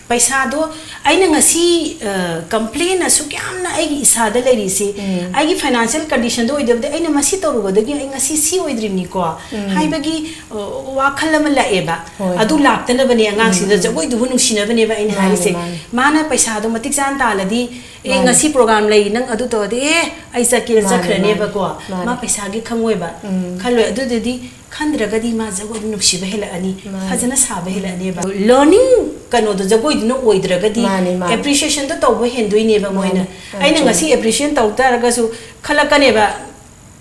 ꯄꯩꯁꯥꯗꯣ, ꯑꯩꯅ ꯉꯁꯤ, ꯑ, complain ꯑꯁꯨꯛ ꯌꯥꯝꯅ ꯑꯩꯒꯤ ꯏꯁꯥꯗ ꯂꯩꯔꯤꯁꯤ, ꯑꯩꯒꯤ financial conditionꯗꯣ ꯑꯣꯏꯗꯕꯗ ꯑꯩꯅ ꯃꯁꯤ ꯇꯧꯔꯨꯕꯗꯒꯤ ꯑꯩ ꯉꯁꯤ ꯁꯤ ꯑꯣꯏꯗ꯭ꯔꯤꯕꯅꯤꯀꯣ ꯍꯥꯏꯕꯒꯤ, ꯑ, ꯋꯥꯈꯜ ꯑꯃ ꯂꯥꯛꯑꯦꯕ꯫ ꯍꯣꯏ, ꯑꯗꯨ ꯍꯣꯏ꯫ ꯂꯥꯛꯇꯅꯕꯅꯦ ꯑꯉꯥꯡꯁꯤꯡꯗ ꯖꯒꯣꯏꯗꯨꯕꯨ ꯅꯨꯡꯁꯤꯅꯕꯅꯦꯕ ꯑꯩꯅ ꯃꯥꯅꯦ, ꯍꯥꯏꯔꯤꯁꯦ꯫ ꯃꯥꯅꯦ꯫ ꯃꯥꯅ ꯄꯩꯁꯥꯗꯣ ꯃꯇꯤꯛ ꯆꯥꯅ ꯇꯥꯜꯂꯗꯤ, "ꯑꯦ, ꯃꯥꯅꯦ꯫ ꯉꯁꯤ program ꯂꯩ, ꯅꯪ ꯑꯗꯨ ꯇꯧꯔꯗꯤ, ꯑꯦ, ꯑꯩ ꯆꯠꯀꯦꯅ ꯃꯥꯅꯦ, ꯆꯠꯈ꯭ꯔꯅꯦꯕꯀꯣ"꯫ ꯃꯥꯅꯦ꯫ ꯃꯥ ꯄꯩꯁꯥꯒꯤ ꯈꯪꯉꯣꯏꯕ꯫ ꯈꯜꯂꯣꯏ꯫ ꯑꯗꯨꯗꯨꯗꯤ ꯈꯟꯗ꯭ꯔꯒꯗꯤ ꯃꯥ ꯖꯒꯣꯏꯗꯣ ꯅꯨꯡꯁꯤꯕ ꯍꯦꯜꯂꯛꯑꯅꯤ, ꯃꯥꯅꯦ꯫ ꯐꯖꯅ ꯁꯥꯕ ꯍꯦꯜꯂꯛꯑꯅꯦꯕ꯫ Learning ꯀꯩꯅꯣꯗꯣ ꯖꯒꯣꯏꯗꯨꯅ ꯑꯣꯏꯗ꯭ꯔꯒꯗꯤ ꯃꯥꯅꯦ, ꯃꯥꯅꯦ꯫ appreciationꯗꯣ ꯇꯧꯕ ꯍꯦꯟꯗꯣꯏꯅꯦꯕ ꯃꯣꯏꯅ꯫ ꯃꯥꯅꯦ꯫ ꯑ, ꯑꯩꯅ ꯆꯨꯝꯃꯦ꯫ ꯉꯁꯤ appreciate ꯇꯧ ꯇꯥꯔꯒꯁꯨ ꯈꯜꯂꯛꯀꯅꯦꯕ,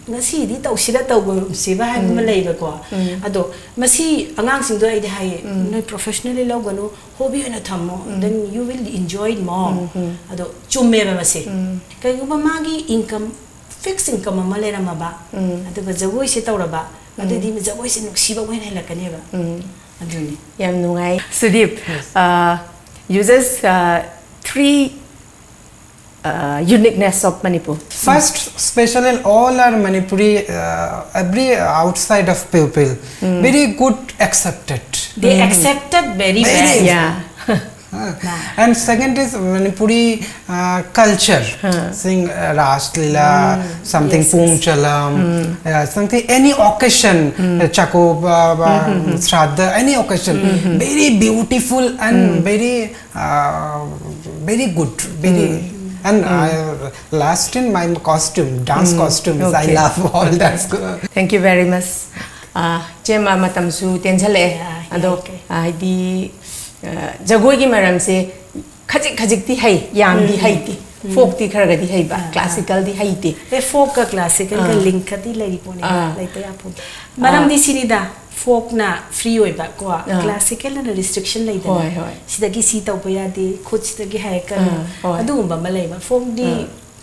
"ꯉꯁꯤꯗꯤ ꯇꯧꯁꯤꯔ ꯇꯧꯒꯨꯝꯁꯤꯕ" ꯍꯥꯏꯕ ꯑꯃ ꯂꯩꯕꯀꯣ꯫ ꯑꯗꯣ ꯃꯁꯤ ꯑꯉꯥꯡꯁꯤꯡꯗꯣ ꯑꯩꯗꯤ ꯍꯥꯏꯌꯦ, "ꯅꯣꯏ professionally ꯂꯧꯒꯅꯨ, hobby ꯑꯣꯏꯅ ꯊꯝꯃꯣ, then you will enjoy it more." ꯑꯗꯣ ꯆꯨꯝꯃꯦꯕ ꯃꯁꯤ꯫ ꯀꯩꯒꯨꯝꯕ ꯃꯥꯒꯤ income, fixed income ꯑꯃ ꯂꯩꯔꯝꯃꯕ, ꯑꯗꯨꯒ ꯖꯒꯣꯏꯁꯦ ꯇꯧꯔꯕ, ꯑꯗꯨꯗꯤ ꯖꯒꯣꯏꯁꯦ ꯅꯨꯡꯁꯤꯕ ꯑꯣꯏꯅ ꯍꯦꯜꯂꯛꯀꯅꯦꯕ꯫ ꯑꯗꯨꯅꯤ꯫ ꯌꯥꯝ ꯅꯨꯡꯉꯥꯏ꯫ Sudeep, uh, you just, uh, three, uh, uniqueness of Manipur. First, special in all our Manipuri, uh, every outside of people, very good accepted. They accepted very Very well. Yeah. And second is Manipuri uh, culture. Sing uh, Ras Leela, something Yes, Pung Chalam, uh, something any occasion, uh, Chako, uh, uh, Shraddha, any occasion. Very beautiful and very, uh, very good. Very and uh, last in my costume, dance costumes. I Okay. Love all that. Thank you very much. ꯑꯥ, ꯏꯆꯦꯃ, ꯃꯇꯝꯁꯨ ꯇꯦꯟꯁꯜꯂꯛꯑꯦ꯫ Yeah, ꯑꯗꯣ ꯌꯥꯏ, ꯌꯥꯏ꯫ ꯑꯥ, ꯍꯥꯏꯗꯤ ꯑꯥ, ꯖꯒꯣꯏꯒꯤ ꯃꯔꯝꯁꯦ ꯈꯖꯤꯛ ꯈꯖꯤꯛꯇꯤ ꯍꯩ, ꯌꯥꯝꯗꯤ ꯍꯩꯇꯦ꯫ ꯐꯣꯛꯇꯤ ꯈꯔꯒꯗꯤ ꯍꯩꯕ, ꯀ꯭ꯂꯥꯁꯤꯀꯦꯜꯗꯤ ꯍꯩꯇꯦ꯫ ꯑꯦ ꯐꯣꯛꯀ ꯀ꯭ꯂꯥꯁꯤꯀꯦꯜꯒ ꯑꯥ꯫ ꯂꯤꯡꯀꯗꯤ ꯂꯩꯔꯤ ꯄꯣꯠꯅꯤ꯫ ꯑꯥ꯫ ꯂꯩꯇ ꯌꯥꯄꯣꯠ꯫ ꯃꯔꯝꯗꯤ ꯁꯤꯅꯤꯗ, ꯐꯣꯛꯅ ꯐ꯭ꯔꯤ ꯑꯣꯏꯕ ꯀꯣ, ꯀ꯭ꯂꯥꯁꯤꯀꯦꯜꯅ ꯔꯤꯁꯇ꯭ꯔꯤꯛꯁꯟ ꯂꯩꯗꯅ꯫ ꯍꯣꯏ, ꯍꯣꯏ꯫ ꯁꯤꯗꯒꯤ ꯁꯤ ꯇꯧꯕ ꯌꯥꯗꯦ, ꯈꯨꯠꯁꯤꯗꯒꯤ ꯍꯥꯏꯔꯛꯀꯅꯨ꯫ ꯑꯥ, ꯍꯣꯏ꯫ ꯑꯗꯨꯒꯨꯝꯕ ꯑꯃ ꯂꯩꯕ꯫ ꯐꯣꯛꯗꯤ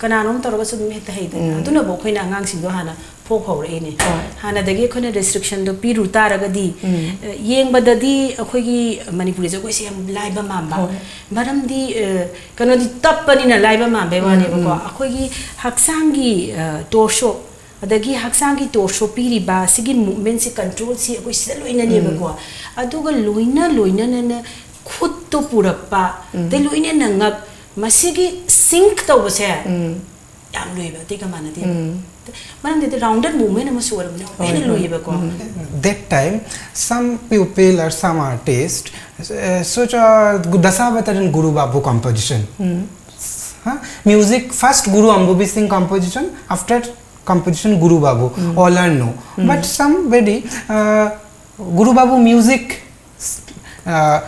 ꯀꯅꯥꯅꯣꯝ ꯇꯧꯔꯒꯁꯨ ꯑꯗꯨꯝ ꯍꯦꯛꯇ ꯍꯩꯗꯅ꯫ ꯑꯗꯨꯅꯕꯨ ꯑꯩꯈꯣꯏꯅ ꯑꯉꯥꯡꯁꯤꯡꯗꯣ ꯍꯥꯟꯅ ꯐꯣꯛ ꯍꯧꯔꯛꯏꯅꯦ꯫ ꯍꯣꯏ꯫ ꯍꯥꯟꯅꯗꯒꯤ ꯑꯩꯈꯣꯏꯅ ꯔꯤꯁꯇ꯭ꯔꯤꯛꯁꯟꯗꯣ ꯄꯤꯔꯨ ꯇꯥꯔꯒꯗꯤ, ꯑ, ꯌꯦꯡꯕꯗꯗꯤ ꯑꯩꯈꯣꯏꯒꯤ ꯃꯅꯤꯄꯨꯔꯤ ꯖꯒꯣꯏꯁꯦ ꯌꯥꯝ ꯂꯥꯏꯕ ꯃꯥꯟꯕ꯫ ꯍꯣꯏ꯫ ꯃꯔꯝꯗꯤ ꯑ, ꯀꯩꯅꯣꯗꯤ ꯇꯞꯄꯅꯤꯅ ꯂꯥꯏꯕ ꯃꯥꯟꯕꯩ ꯋꯥꯅꯦꯕꯀꯣ꯫ ꯑꯩꯈꯣꯏꯒꯤ ꯍꯛꯆꯥꯡꯒꯤ ꯇꯣꯔꯁꯣ, ꯑꯗꯒꯤ ꯍꯛꯆꯥꯡꯒꯤ ꯇꯣꯔꯁꯣ ꯄꯤꯔꯤꯕ ꯁꯤꯒꯤ ꯃꯨꯞꯃꯦꯟꯁꯤ, ꯀꯟꯇ꯭ꯔꯣꯜꯁꯤ ꯑꯩꯈꯣꯏ ꯁꯤꯗ ꯂꯣꯏꯅꯅꯦꯕꯀꯣ꯫ ꯑꯗꯨꯒ ꯂꯣꯏꯅ ꯂꯣꯏꯅꯅꯅ ꯈꯨꯠꯇꯣ ꯄꯨꯔꯛꯄ, ꯑꯗꯩ ꯂꯣꯏꯅꯅ ꯉꯛ, ꯃꯁꯤꯒꯤ ꯁꯤꯡꯛ ꯇꯧꯕꯁꯦ ꯌꯥꯝ ꯂꯨꯏꯕ, ꯑꯇꯩꯒ ꯃꯥꯟꯅꯗꯦꯕ꯫ ꯃꯔꯝꯗꯤ ꯔꯥꯎꯟꯗꯦꯠ ꯃꯨꯞꯃꯦꯟ ꯑꯃꯁꯨ ꯑꯣꯏꯔꯕꯅꯤꯅ ꯍꯦꯟꯅ ꯂꯨꯏꯌꯦꯕꯀꯣ꯫ That time, some pupil or some artist uh, such ꯗꯁꯥꯕꯇꯔꯟ Guru Babu composition. Huh? Music first Guru Ambubi Singh composition, after composition Guru Babu, all are no. But somebody uh, Guru Babu music uh,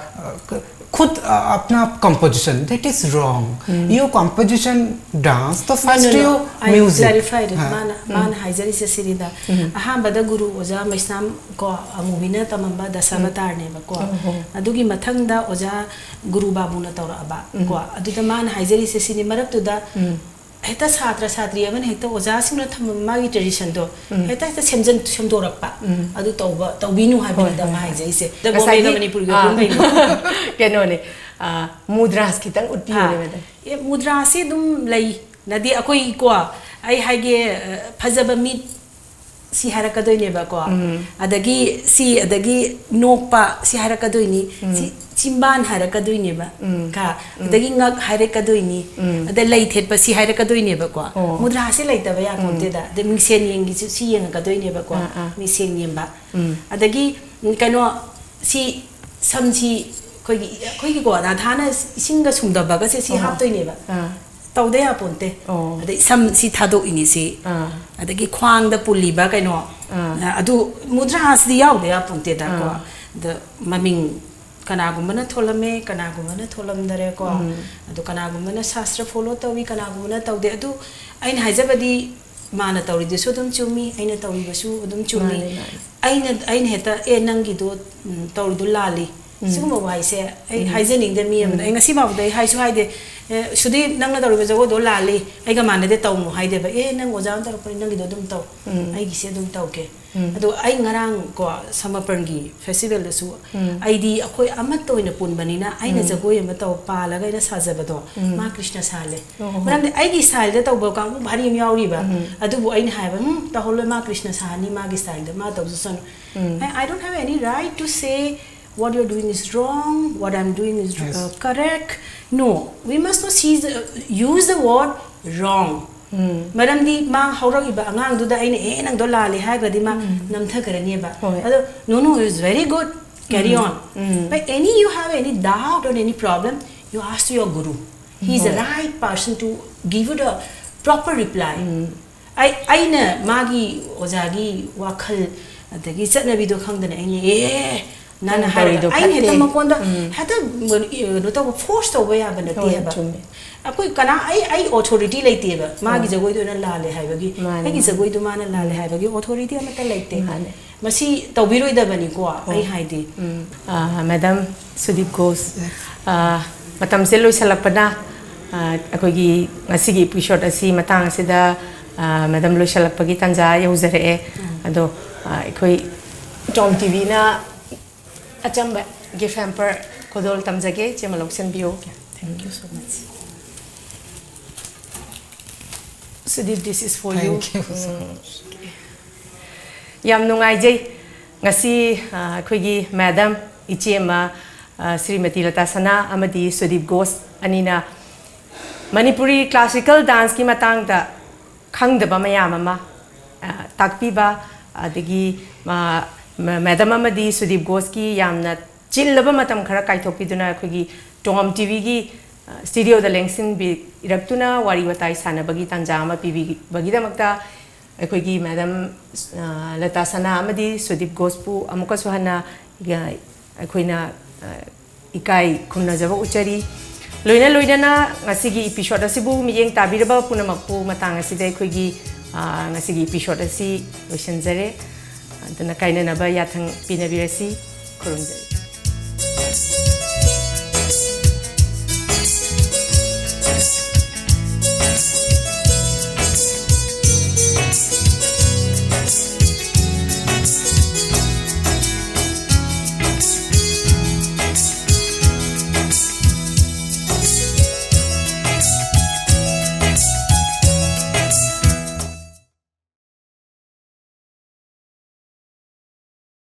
खुद uh, अपना composition, that is wrong. You composition dance तो first you I music. Clarified. ꯍꯥ꯫ ꯃꯥꯅ ꯃꯥꯅ ꯍꯥꯏꯖꯔꯤꯁꯦ ꯁꯤꯅꯤꯗ, ꯑꯍꯥꯟꯕꯗ ꯒꯨꯔꯨ ꯑꯣꯖꯥ ꯃꯩꯁꯅꯥꯝ ꯀꯣ ꯑꯃꯨꯕꯤꯅ ꯇꯝꯃꯝꯕ ꯗꯁꯥꯕꯇꯥꯔꯅꯦꯕꯀꯣ꯫ ꯑꯗꯨꯒꯤ ꯃꯊꯪꯗ ꯑꯣꯖꯥ ꯒꯨꯔꯨ ꯕꯥꯕꯨꯅ ꯇꯧꯔꯛꯑꯕ ꯀꯣ꯫ ꯑꯗꯨꯗ ꯃꯥꯅ ꯍꯥꯏꯖꯔꯤꯁꯦ ꯁꯤꯅꯤ, ꯃꯔꯛꯇꯨꯗ ꯍꯦꯛꯇ ꯁꯥꯇ꯭ꯔ ꯁꯥꯇ꯭ꯔꯤ ꯑꯃꯅ ꯍꯦꯛꯇ ꯑꯣꯖꯥꯁꯤꯡꯅ ꯊꯝꯃꯝꯕ ꯃꯥꯒꯤ ꯇ꯭ꯔꯦꯗꯤꯁꯟꯗꯣ ꯍꯦꯛꯇ ꯍꯦꯛꯇ ꯁꯦꯝꯖꯟ ꯁꯦꯝꯗꯣꯔꯛꯄ꯫ ꯑꯗꯨ ꯇꯧꯕ ꯇꯧꯕꯤꯅꯨ ꯍꯥꯏꯕꯅꯤꯗ ꯍꯣꯏ, ꯃꯥ ꯍꯣꯏ꯫ ꯍꯥꯏꯖꯔꯤꯁꯦ꯫ ꯉꯁꯥꯏꯒꯤ ꯃꯅꯤꯄꯨꯔꯒꯤ ꯑꯥ, ꯑꯄꯨꯟꯕꯩꯅꯤ꯫ ꯀꯩꯅꯣꯅꯦ, ꯑꯥ, ꯃꯨꯗ꯭ꯔꯥꯁ ꯈꯤꯇꯪ ꯎꯠꯄꯤꯌꯨꯅꯦ, ꯑꯥ꯫ ꯃꯦꯗꯥꯝ꯫ ꯑꯦ, ꯃꯨꯗ꯭ꯔꯥꯁꯤ ꯑꯗꯨꯝ ꯂꯩ꯫ ꯅꯗꯤ ꯑꯩꯈꯣꯏꯀꯣ, ꯑꯩ ꯍꯥꯏꯒꯦ, ꯑ, ꯐꯖꯕ ꯃꯤꯠ, ꯁꯤ ꯍꯥꯏꯔꯛꯀꯗꯣꯏꯅꯦꯕꯀꯣ꯫ ꯑꯗꯒꯤ ꯁꯤ, ꯑꯗꯒꯤ ꯅꯣꯛꯄ ꯁꯤ ꯍꯥꯏꯔꯛꯀꯗꯣꯏꯅꯤ꯫ ꯁꯤ ꯆꯤꯝꯕꯥꯟ ꯍꯥꯏꯔꯛꯀꯗꯣꯏꯅꯦꯕ꯫ ꯀ ꯑꯗꯒꯤ ꯉꯛ ꯍꯥꯏꯔꯛꯀꯗꯣꯏꯅꯤ꯫ ꯑꯗ ꯂꯩ ꯊꯦꯠꯄ ꯁꯤ ꯍꯥꯏꯔꯛꯀꯗꯣꯏꯅꯦꯕꯀꯣ꯫ ꯑꯣ꯫ ꯃꯨꯗ꯭ꯔꯥꯁꯦ ꯂꯩꯇꯕ ꯌꯥꯄꯣꯟꯇꯦꯗ꯫ ꯑꯗꯩ ꯃꯤꯡꯁꯦꯟ ꯌꯦꯡꯒꯤꯁꯨ ꯁꯤ ꯌꯦꯡꯉꯛꯀꯗꯣꯏꯅꯦꯕꯀꯣ꯫ ꯑꯥ, ꯑꯥ꯫ ꯃꯤꯡꯁꯦꯟ ꯌꯦꯡꯕ꯫ ꯎꯝ꯫ ꯑꯗꯒꯤ ꯀꯩꯅꯣ ꯁꯤ ꯁꯝꯁꯤ ꯑꯩꯈꯣꯏꯒꯤ, ꯑꯩꯈꯣꯏꯒꯤꯀꯣ ꯔꯥꯙꯥꯅ ꯏꯁꯤꯡꯒ ꯁꯨꯝꯗꯕꯒꯁꯦ ꯁꯤ ꯑꯣ꯫ ꯍꯥꯞꯇꯣꯏꯅꯦꯕ꯫ ꯑꯥ꯫ ꯇꯧꯗ ꯌꯥꯄꯣꯟꯇꯦ꯫ ꯑꯣ꯫ ꯑꯗꯩ ꯁꯝ ꯁꯤ ꯊꯥꯗꯣꯛꯏꯅꯤ ꯁꯤ꯫ ꯑꯥ꯫ ꯑꯗꯒꯤ ꯈ꯭ꯋꯥꯡꯗ ꯄꯨꯜꯂꯤꯕ ꯀꯩꯅꯣ꯫ ꯑꯥ꯫ ꯑꯗꯨ ꯃꯨꯗ꯭ꯔꯥꯁꯤꯗꯤ ꯌꯥꯎꯗ ꯌꯥꯄꯣꯟꯇꯦꯗꯀꯣ꯫ ꯑꯥ꯫ ꯑꯗ ꯃꯃꯤꯡ ꯀꯅꯥꯒꯨꯝꯕꯅ ꯊꯣꯜꯂꯝꯃꯦ, ꯀꯅꯥꯒꯨꯝꯕꯅ ꯊꯣꯜꯂꯝꯗꯔꯦꯀꯣ꯫ ꯎꯝ꯫ ꯑꯗꯣ ꯀꯅꯥꯒꯨꯝꯕꯅ ꯁꯥꯁꯇ꯭ꯔ follow ꯇꯧꯏ, ꯀꯅꯥꯒꯨꯝꯕꯅ ꯇꯧꯗꯦ꯫ ꯑꯗꯨ ꯑꯩꯅ ꯍꯥꯏꯖꯕꯗꯤ ꯃꯥꯅ ꯇꯧꯔꯤꯗꯨꯁꯨ ꯑꯗꯨꯝ ꯆꯨꯝꯃꯤ, ꯑꯩꯅ ꯇꯧꯔꯤꯕꯁꯨ ꯑꯗꯨꯝ ꯆꯨꯝꯃꯤ꯫ ꯃꯥꯅꯦ, ꯃꯥꯅꯦ꯫ ꯑꯩꯅ, ꯑꯩꯅ ꯍꯦꯛꯇ "ꯑꯦ, ꯅꯪꯒꯤꯗꯣ, ꯎꯝ, ꯇꯧꯔꯤꯗꯣ ꯂꯥꯜꯂꯤ", ꯎꯝ꯫ ꯁꯤꯒꯨꯝꯕ ꯋꯥꯍꯩꯁꯦ ꯑꯩ ꯎꯝ꯫ ꯍꯥꯏꯖꯅꯤꯡꯗꯦ ꯃꯤ ꯑꯃꯗ꯫ ꯎꯝ꯫ ꯑꯩ ꯉꯁꯤ ꯐꯥꯎꯕꯗ ꯑꯩ ꯍꯥꯏꯁꯨ ꯍꯥꯏꯗꯦ, "ꯑꯦ, ꯁꯨꯗꯤ, ꯅꯪꯅ ꯇꯧꯔꯤꯕ ꯖꯒꯣꯏꯗꯣ ꯂꯥꯜꯂꯤ, ꯑꯩꯒ ꯃꯥꯟꯅꯗꯦ, ꯇꯧꯅꯨ" ꯍꯥꯏꯗꯦꯕ꯫ "ꯑꯦ, ꯅꯪ ꯑꯣꯖꯥꯅ ꯇꯧꯔꯛꯄꯅꯤ, ꯅꯪꯒꯤꯗꯣ ꯑꯗꯨꯝ ꯇꯧ, ꯎꯝ꯫ ꯑꯩꯒꯤꯁꯦ ꯑꯗꯨꯝ ꯇꯧꯒꯦ"꯫ ꯎꯝ꯫ ꯑꯗꯣ ꯑꯩ ꯉꯔꯥꯡ ꯀꯣ ꯁꯃꯔꯄꯟꯒꯤ festivalꯗꯁꯨ ꯎꯝ꯫ ꯑꯩꯗꯤ ꯑꯩꯈꯣꯏ ꯑꯃꯠꯇ ꯑꯣꯏꯅ ꯄꯨꯟꯕꯅꯤꯅ ꯑꯩꯅ ꯎꯝ꯫ ꯖꯒꯣꯏ ꯑꯃ ꯇꯧ ꯄꯥꯜꯂꯒ ꯑꯩꯅ ꯁꯥꯖꯕꯗꯣ ꯎꯝ꯫ ꯃꯥ ꯀ꯭ꯔꯤꯁꯅ ꯁꯥꯍꯜꯂꯦ꯫ ꯑꯣ꯫ ꯃꯔꯝꯗꯤ ꯑꯩꯒꯤ styleꯗ ꯇꯧꯕ ꯀꯥꯡꯕꯨ ꯚꯥꯔꯤ ꯑꯃ ꯌꯥꯎꯔꯤꯕ꯫ ꯎꯝ꯫ ꯑꯗꯨꯕꯨ ꯑꯩꯅ ꯍꯥꯏꯕ, "ꯎꯝ, ꯇꯧꯍꯜꯂꯣꯏ, ꯃꯥ ꯀ꯭ꯔꯤꯁꯅ ꯁꯥꯍꯜꯅꯤ, ꯃꯥꯒꯤ styleꯗ ꯃꯥ ꯇꯧꯖꯁꯅꯨ"꯫ ꯎꯝ꯫ I, I don't have any right to say what you're doing is wrong, what I'm doing is, Yes. uh, correct. No, we must not see the, use the word wrong. ꯎꯝ꯫ ꯃꯔꯝꯗꯤ ꯃꯥ ꯍꯧꯔꯛꯏꯕ ꯑꯉꯥꯡꯗꯨꯗ ꯑꯩꯅ "ꯑꯦ, ꯅꯪꯗꯣ ꯂꯥꯜꯂꯦ" ꯍꯥꯏꯔꯒꯗꯤ ꯃꯥ ꯎꯝ꯫ ꯅꯝꯊꯈ꯭ꯔꯅꯦꯕ꯫ ꯍꯣꯏ꯫ ꯑꯗꯣ "No, no, it's very good, carry um. on." Um. But any, you have any doubt or any problem, you ask to your guru. He is the ꯍꯣꯏ꯫ right person to give you the proper reply. ꯎꯝ꯫ ꯑꯩ, ꯑꯩꯅ ꯃꯥꯒꯤ ꯑꯣꯖꯥꯒꯤ ꯋꯥꯈꯜ ꯑꯗꯒꯤ ꯆꯠꯅꯕꯤꯗꯣ ꯈꯪꯗꯅ ꯑꯩꯅ "ꯑꯦ, ꯅꯪꯅ ꯅꯪ ꯍꯥꯏꯔꯤꯗꯣ", ꯇꯧꯔꯤꯗꯣ ꯑꯩꯅ ꯍꯦꯛꯇ ꯐꯠꯇꯦ꯫ ꯃꯉꯣꯟꯗ ꯎꯝ꯫ ꯍꯦꯛꯇ ꯀꯩꯅꯣ ꯇꯧꯕ force ꯇꯧꯕ ꯌꯥꯕ ꯅꯠꯇꯦ ꯍꯣꯏ, ꯍꯥꯏꯕ꯫ ꯆꯨꯝꯃꯦ꯫ ꯑꯩꯈꯣꯏ ꯀꯅꯥ, ꯑꯩ, ꯑꯩ authority ꯂꯩꯇꯦꯕ ꯃꯥꯒꯤ ꯍꯣꯏ꯫ ꯖꯒꯣꯏꯗꯨꯅ ꯂꯥꯜꯂꯦ ꯍꯥꯏꯕꯒꯤ꯫ ꯃꯥꯅꯦ, ꯑꯩꯒꯤ ꯃꯥꯅꯦ꯫ ꯖꯒꯣꯏꯗꯨ ꯃꯥꯅ ꯂꯥꯜꯂꯦ ꯍꯥꯏꯕꯒꯤ authority ꯑꯃꯠꯇ ꯂꯩꯇꯦ꯫ ꯃꯥꯅꯦ꯫ ꯃꯁꯤ ꯇꯧꯕꯤꯔꯣꯏꯗꯕꯅꯤꯀꯣ꯫ ꯑꯩ ꯍꯥꯏꯗꯤ꯫ ꯎꯝ꯫ ꯑ, Madam ꯁꯨꯗꯤꯞ ꯘꯣꯁ, ꯑ, ꯃꯇꯝꯁꯦ ꯂꯣꯏꯁꯤꯜꯂꯛꯄꯅ, ꯑ, ꯑꯩꯈꯣꯏꯒꯤ ꯉꯁꯤꯒꯤ episode ꯑꯁꯤ ꯃꯇꯥꯡ ꯑꯁꯤꯗ, ꯑ, Madam ꯂꯣꯏꯁꯤꯜꯂꯛꯄꯒꯤ ꯇꯥꯟꯖꯥ ꯌꯧꯖꯔꯛꯑꯦ꯫ ꯑꯗꯣ, ꯑ, ꯑꯩꯈꯣꯏ ꯇꯣꯝ ꯇꯤꯚꯤꯅ ꯑꯆꯝꯕ gift hamper ꯈꯨꯗꯣꯜ ꯇꯝꯖꯒꯦ, ꯏꯆꯦꯃ ꯂꯧꯁꯤꯟꯕꯤꯌꯨ꯫ Thank you so much. Sudeep, this is for you. Thank you so um. much. ꯌꯥꯝ ꯅꯨꯡꯉꯥꯏꯖꯩ꯫ ꯉꯁꯤ ꯑ, ꯑꯩꯈꯣꯏꯒꯤ ꯃꯦꯗꯥꯝ, ꯏꯆꯦꯃ, ꯑ, ꯁ꯭ꯔꯤꯃꯇꯤ ꯂꯇꯥ ꯁꯅꯥ ꯑꯃꯗꯤ ꯁꯨꯗꯤꯞ ꯘꯣꯁ ꯑꯅꯤꯅ ꯃꯅꯤꯄꯨꯔꯤ ꯀ꯭ꯂꯥꯁꯤꯀꯦꯜ ꯗꯥꯟꯁꯀꯤ ꯃꯇꯥꯡꯗ ꯈꯪꯗꯕ ꯃꯌꯥꯝ ꯑꯃ ꯑ, ꯇꯥꯛꯄꯤꯕ, ꯑꯗꯒꯤ ꯃ- ꯃ- ꯃꯦꯗꯥꯝ ꯑꯃꯗꯤ ꯁꯨꯗꯤꯞ ꯘꯣꯁꯀꯤ ꯌꯥꯝꯅ ꯆꯤꯜꯂꯕ ꯃꯇꯝ ꯈꯔ ꯀꯥꯏꯊꯣꯛꯄꯤꯗꯨꯅ ꯑꯩꯈꯣꯏꯒꯤ ꯇꯣꯉꯥꯝ ꯇꯤꯚꯤꯒꯤ ꯁ꯭ꯇꯨꯗꯤꯑꯣꯗ ꯂꯦꯡꯁꯤꯟꯕꯤꯔꯛꯇꯨꯅ ꯋꯥꯔꯤ ꯋꯥꯇꯥꯏ ꯁꯥꯟꯅꯕꯒꯤ ꯇꯥꯟꯖꯥ ꯑꯃ ꯄꯤꯕꯤꯕꯒꯤꯗꯃꯛꯇ ꯑꯩꯈꯣꯏꯒꯤ ꯃꯦꯗꯥꯝ ꯑ, ꯂꯇꯥ ꯁꯅꯥ ꯑꯃꯗꯤ ꯁꯨꯗꯤꯞ ꯘꯣꯁꯄꯨ ꯑꯃꯨꯛꯀꯁꯨ ꯍꯟꯅ ꯑ, ꯑꯩꯈꯣꯏꯅ ꯑ, ꯏꯀꯥꯏ ꯈꯨꯝꯅꯖꯕ ꯎꯠꯆꯔꯤ꯫ ꯂꯣꯏꯅ ꯂꯣꯏꯅꯅ ꯉꯁꯤꯒꯤ ꯏꯄꯤꯁꯣꯗ ꯑꯁꯤꯕꯨ ꯃꯤꯠꯌꯦꯡ ꯇꯥꯕꯤꯔꯕ ꯄꯨꯝꯅꯃꯛꯄꯨ ꯃꯇꯥꯡ ꯑꯁꯤꯗ ꯑꯩꯈꯣꯏꯒꯤ ꯑ, ꯉꯁꯤꯒꯤ ꯏꯄꯤꯁꯣꯗ ꯑꯁꯤ ꯂꯣꯏꯁꯤꯟꯖꯔꯦ꯫ ꯑꯗꯨꯅ ꯀꯥꯏꯅꯅꯕ ꯌꯥꯊꯪ ꯄꯤꯅꯕꯤꯔꯁꯤ꯫ ꯈꯨꯔꯨꯝꯖꯔꯤ꯫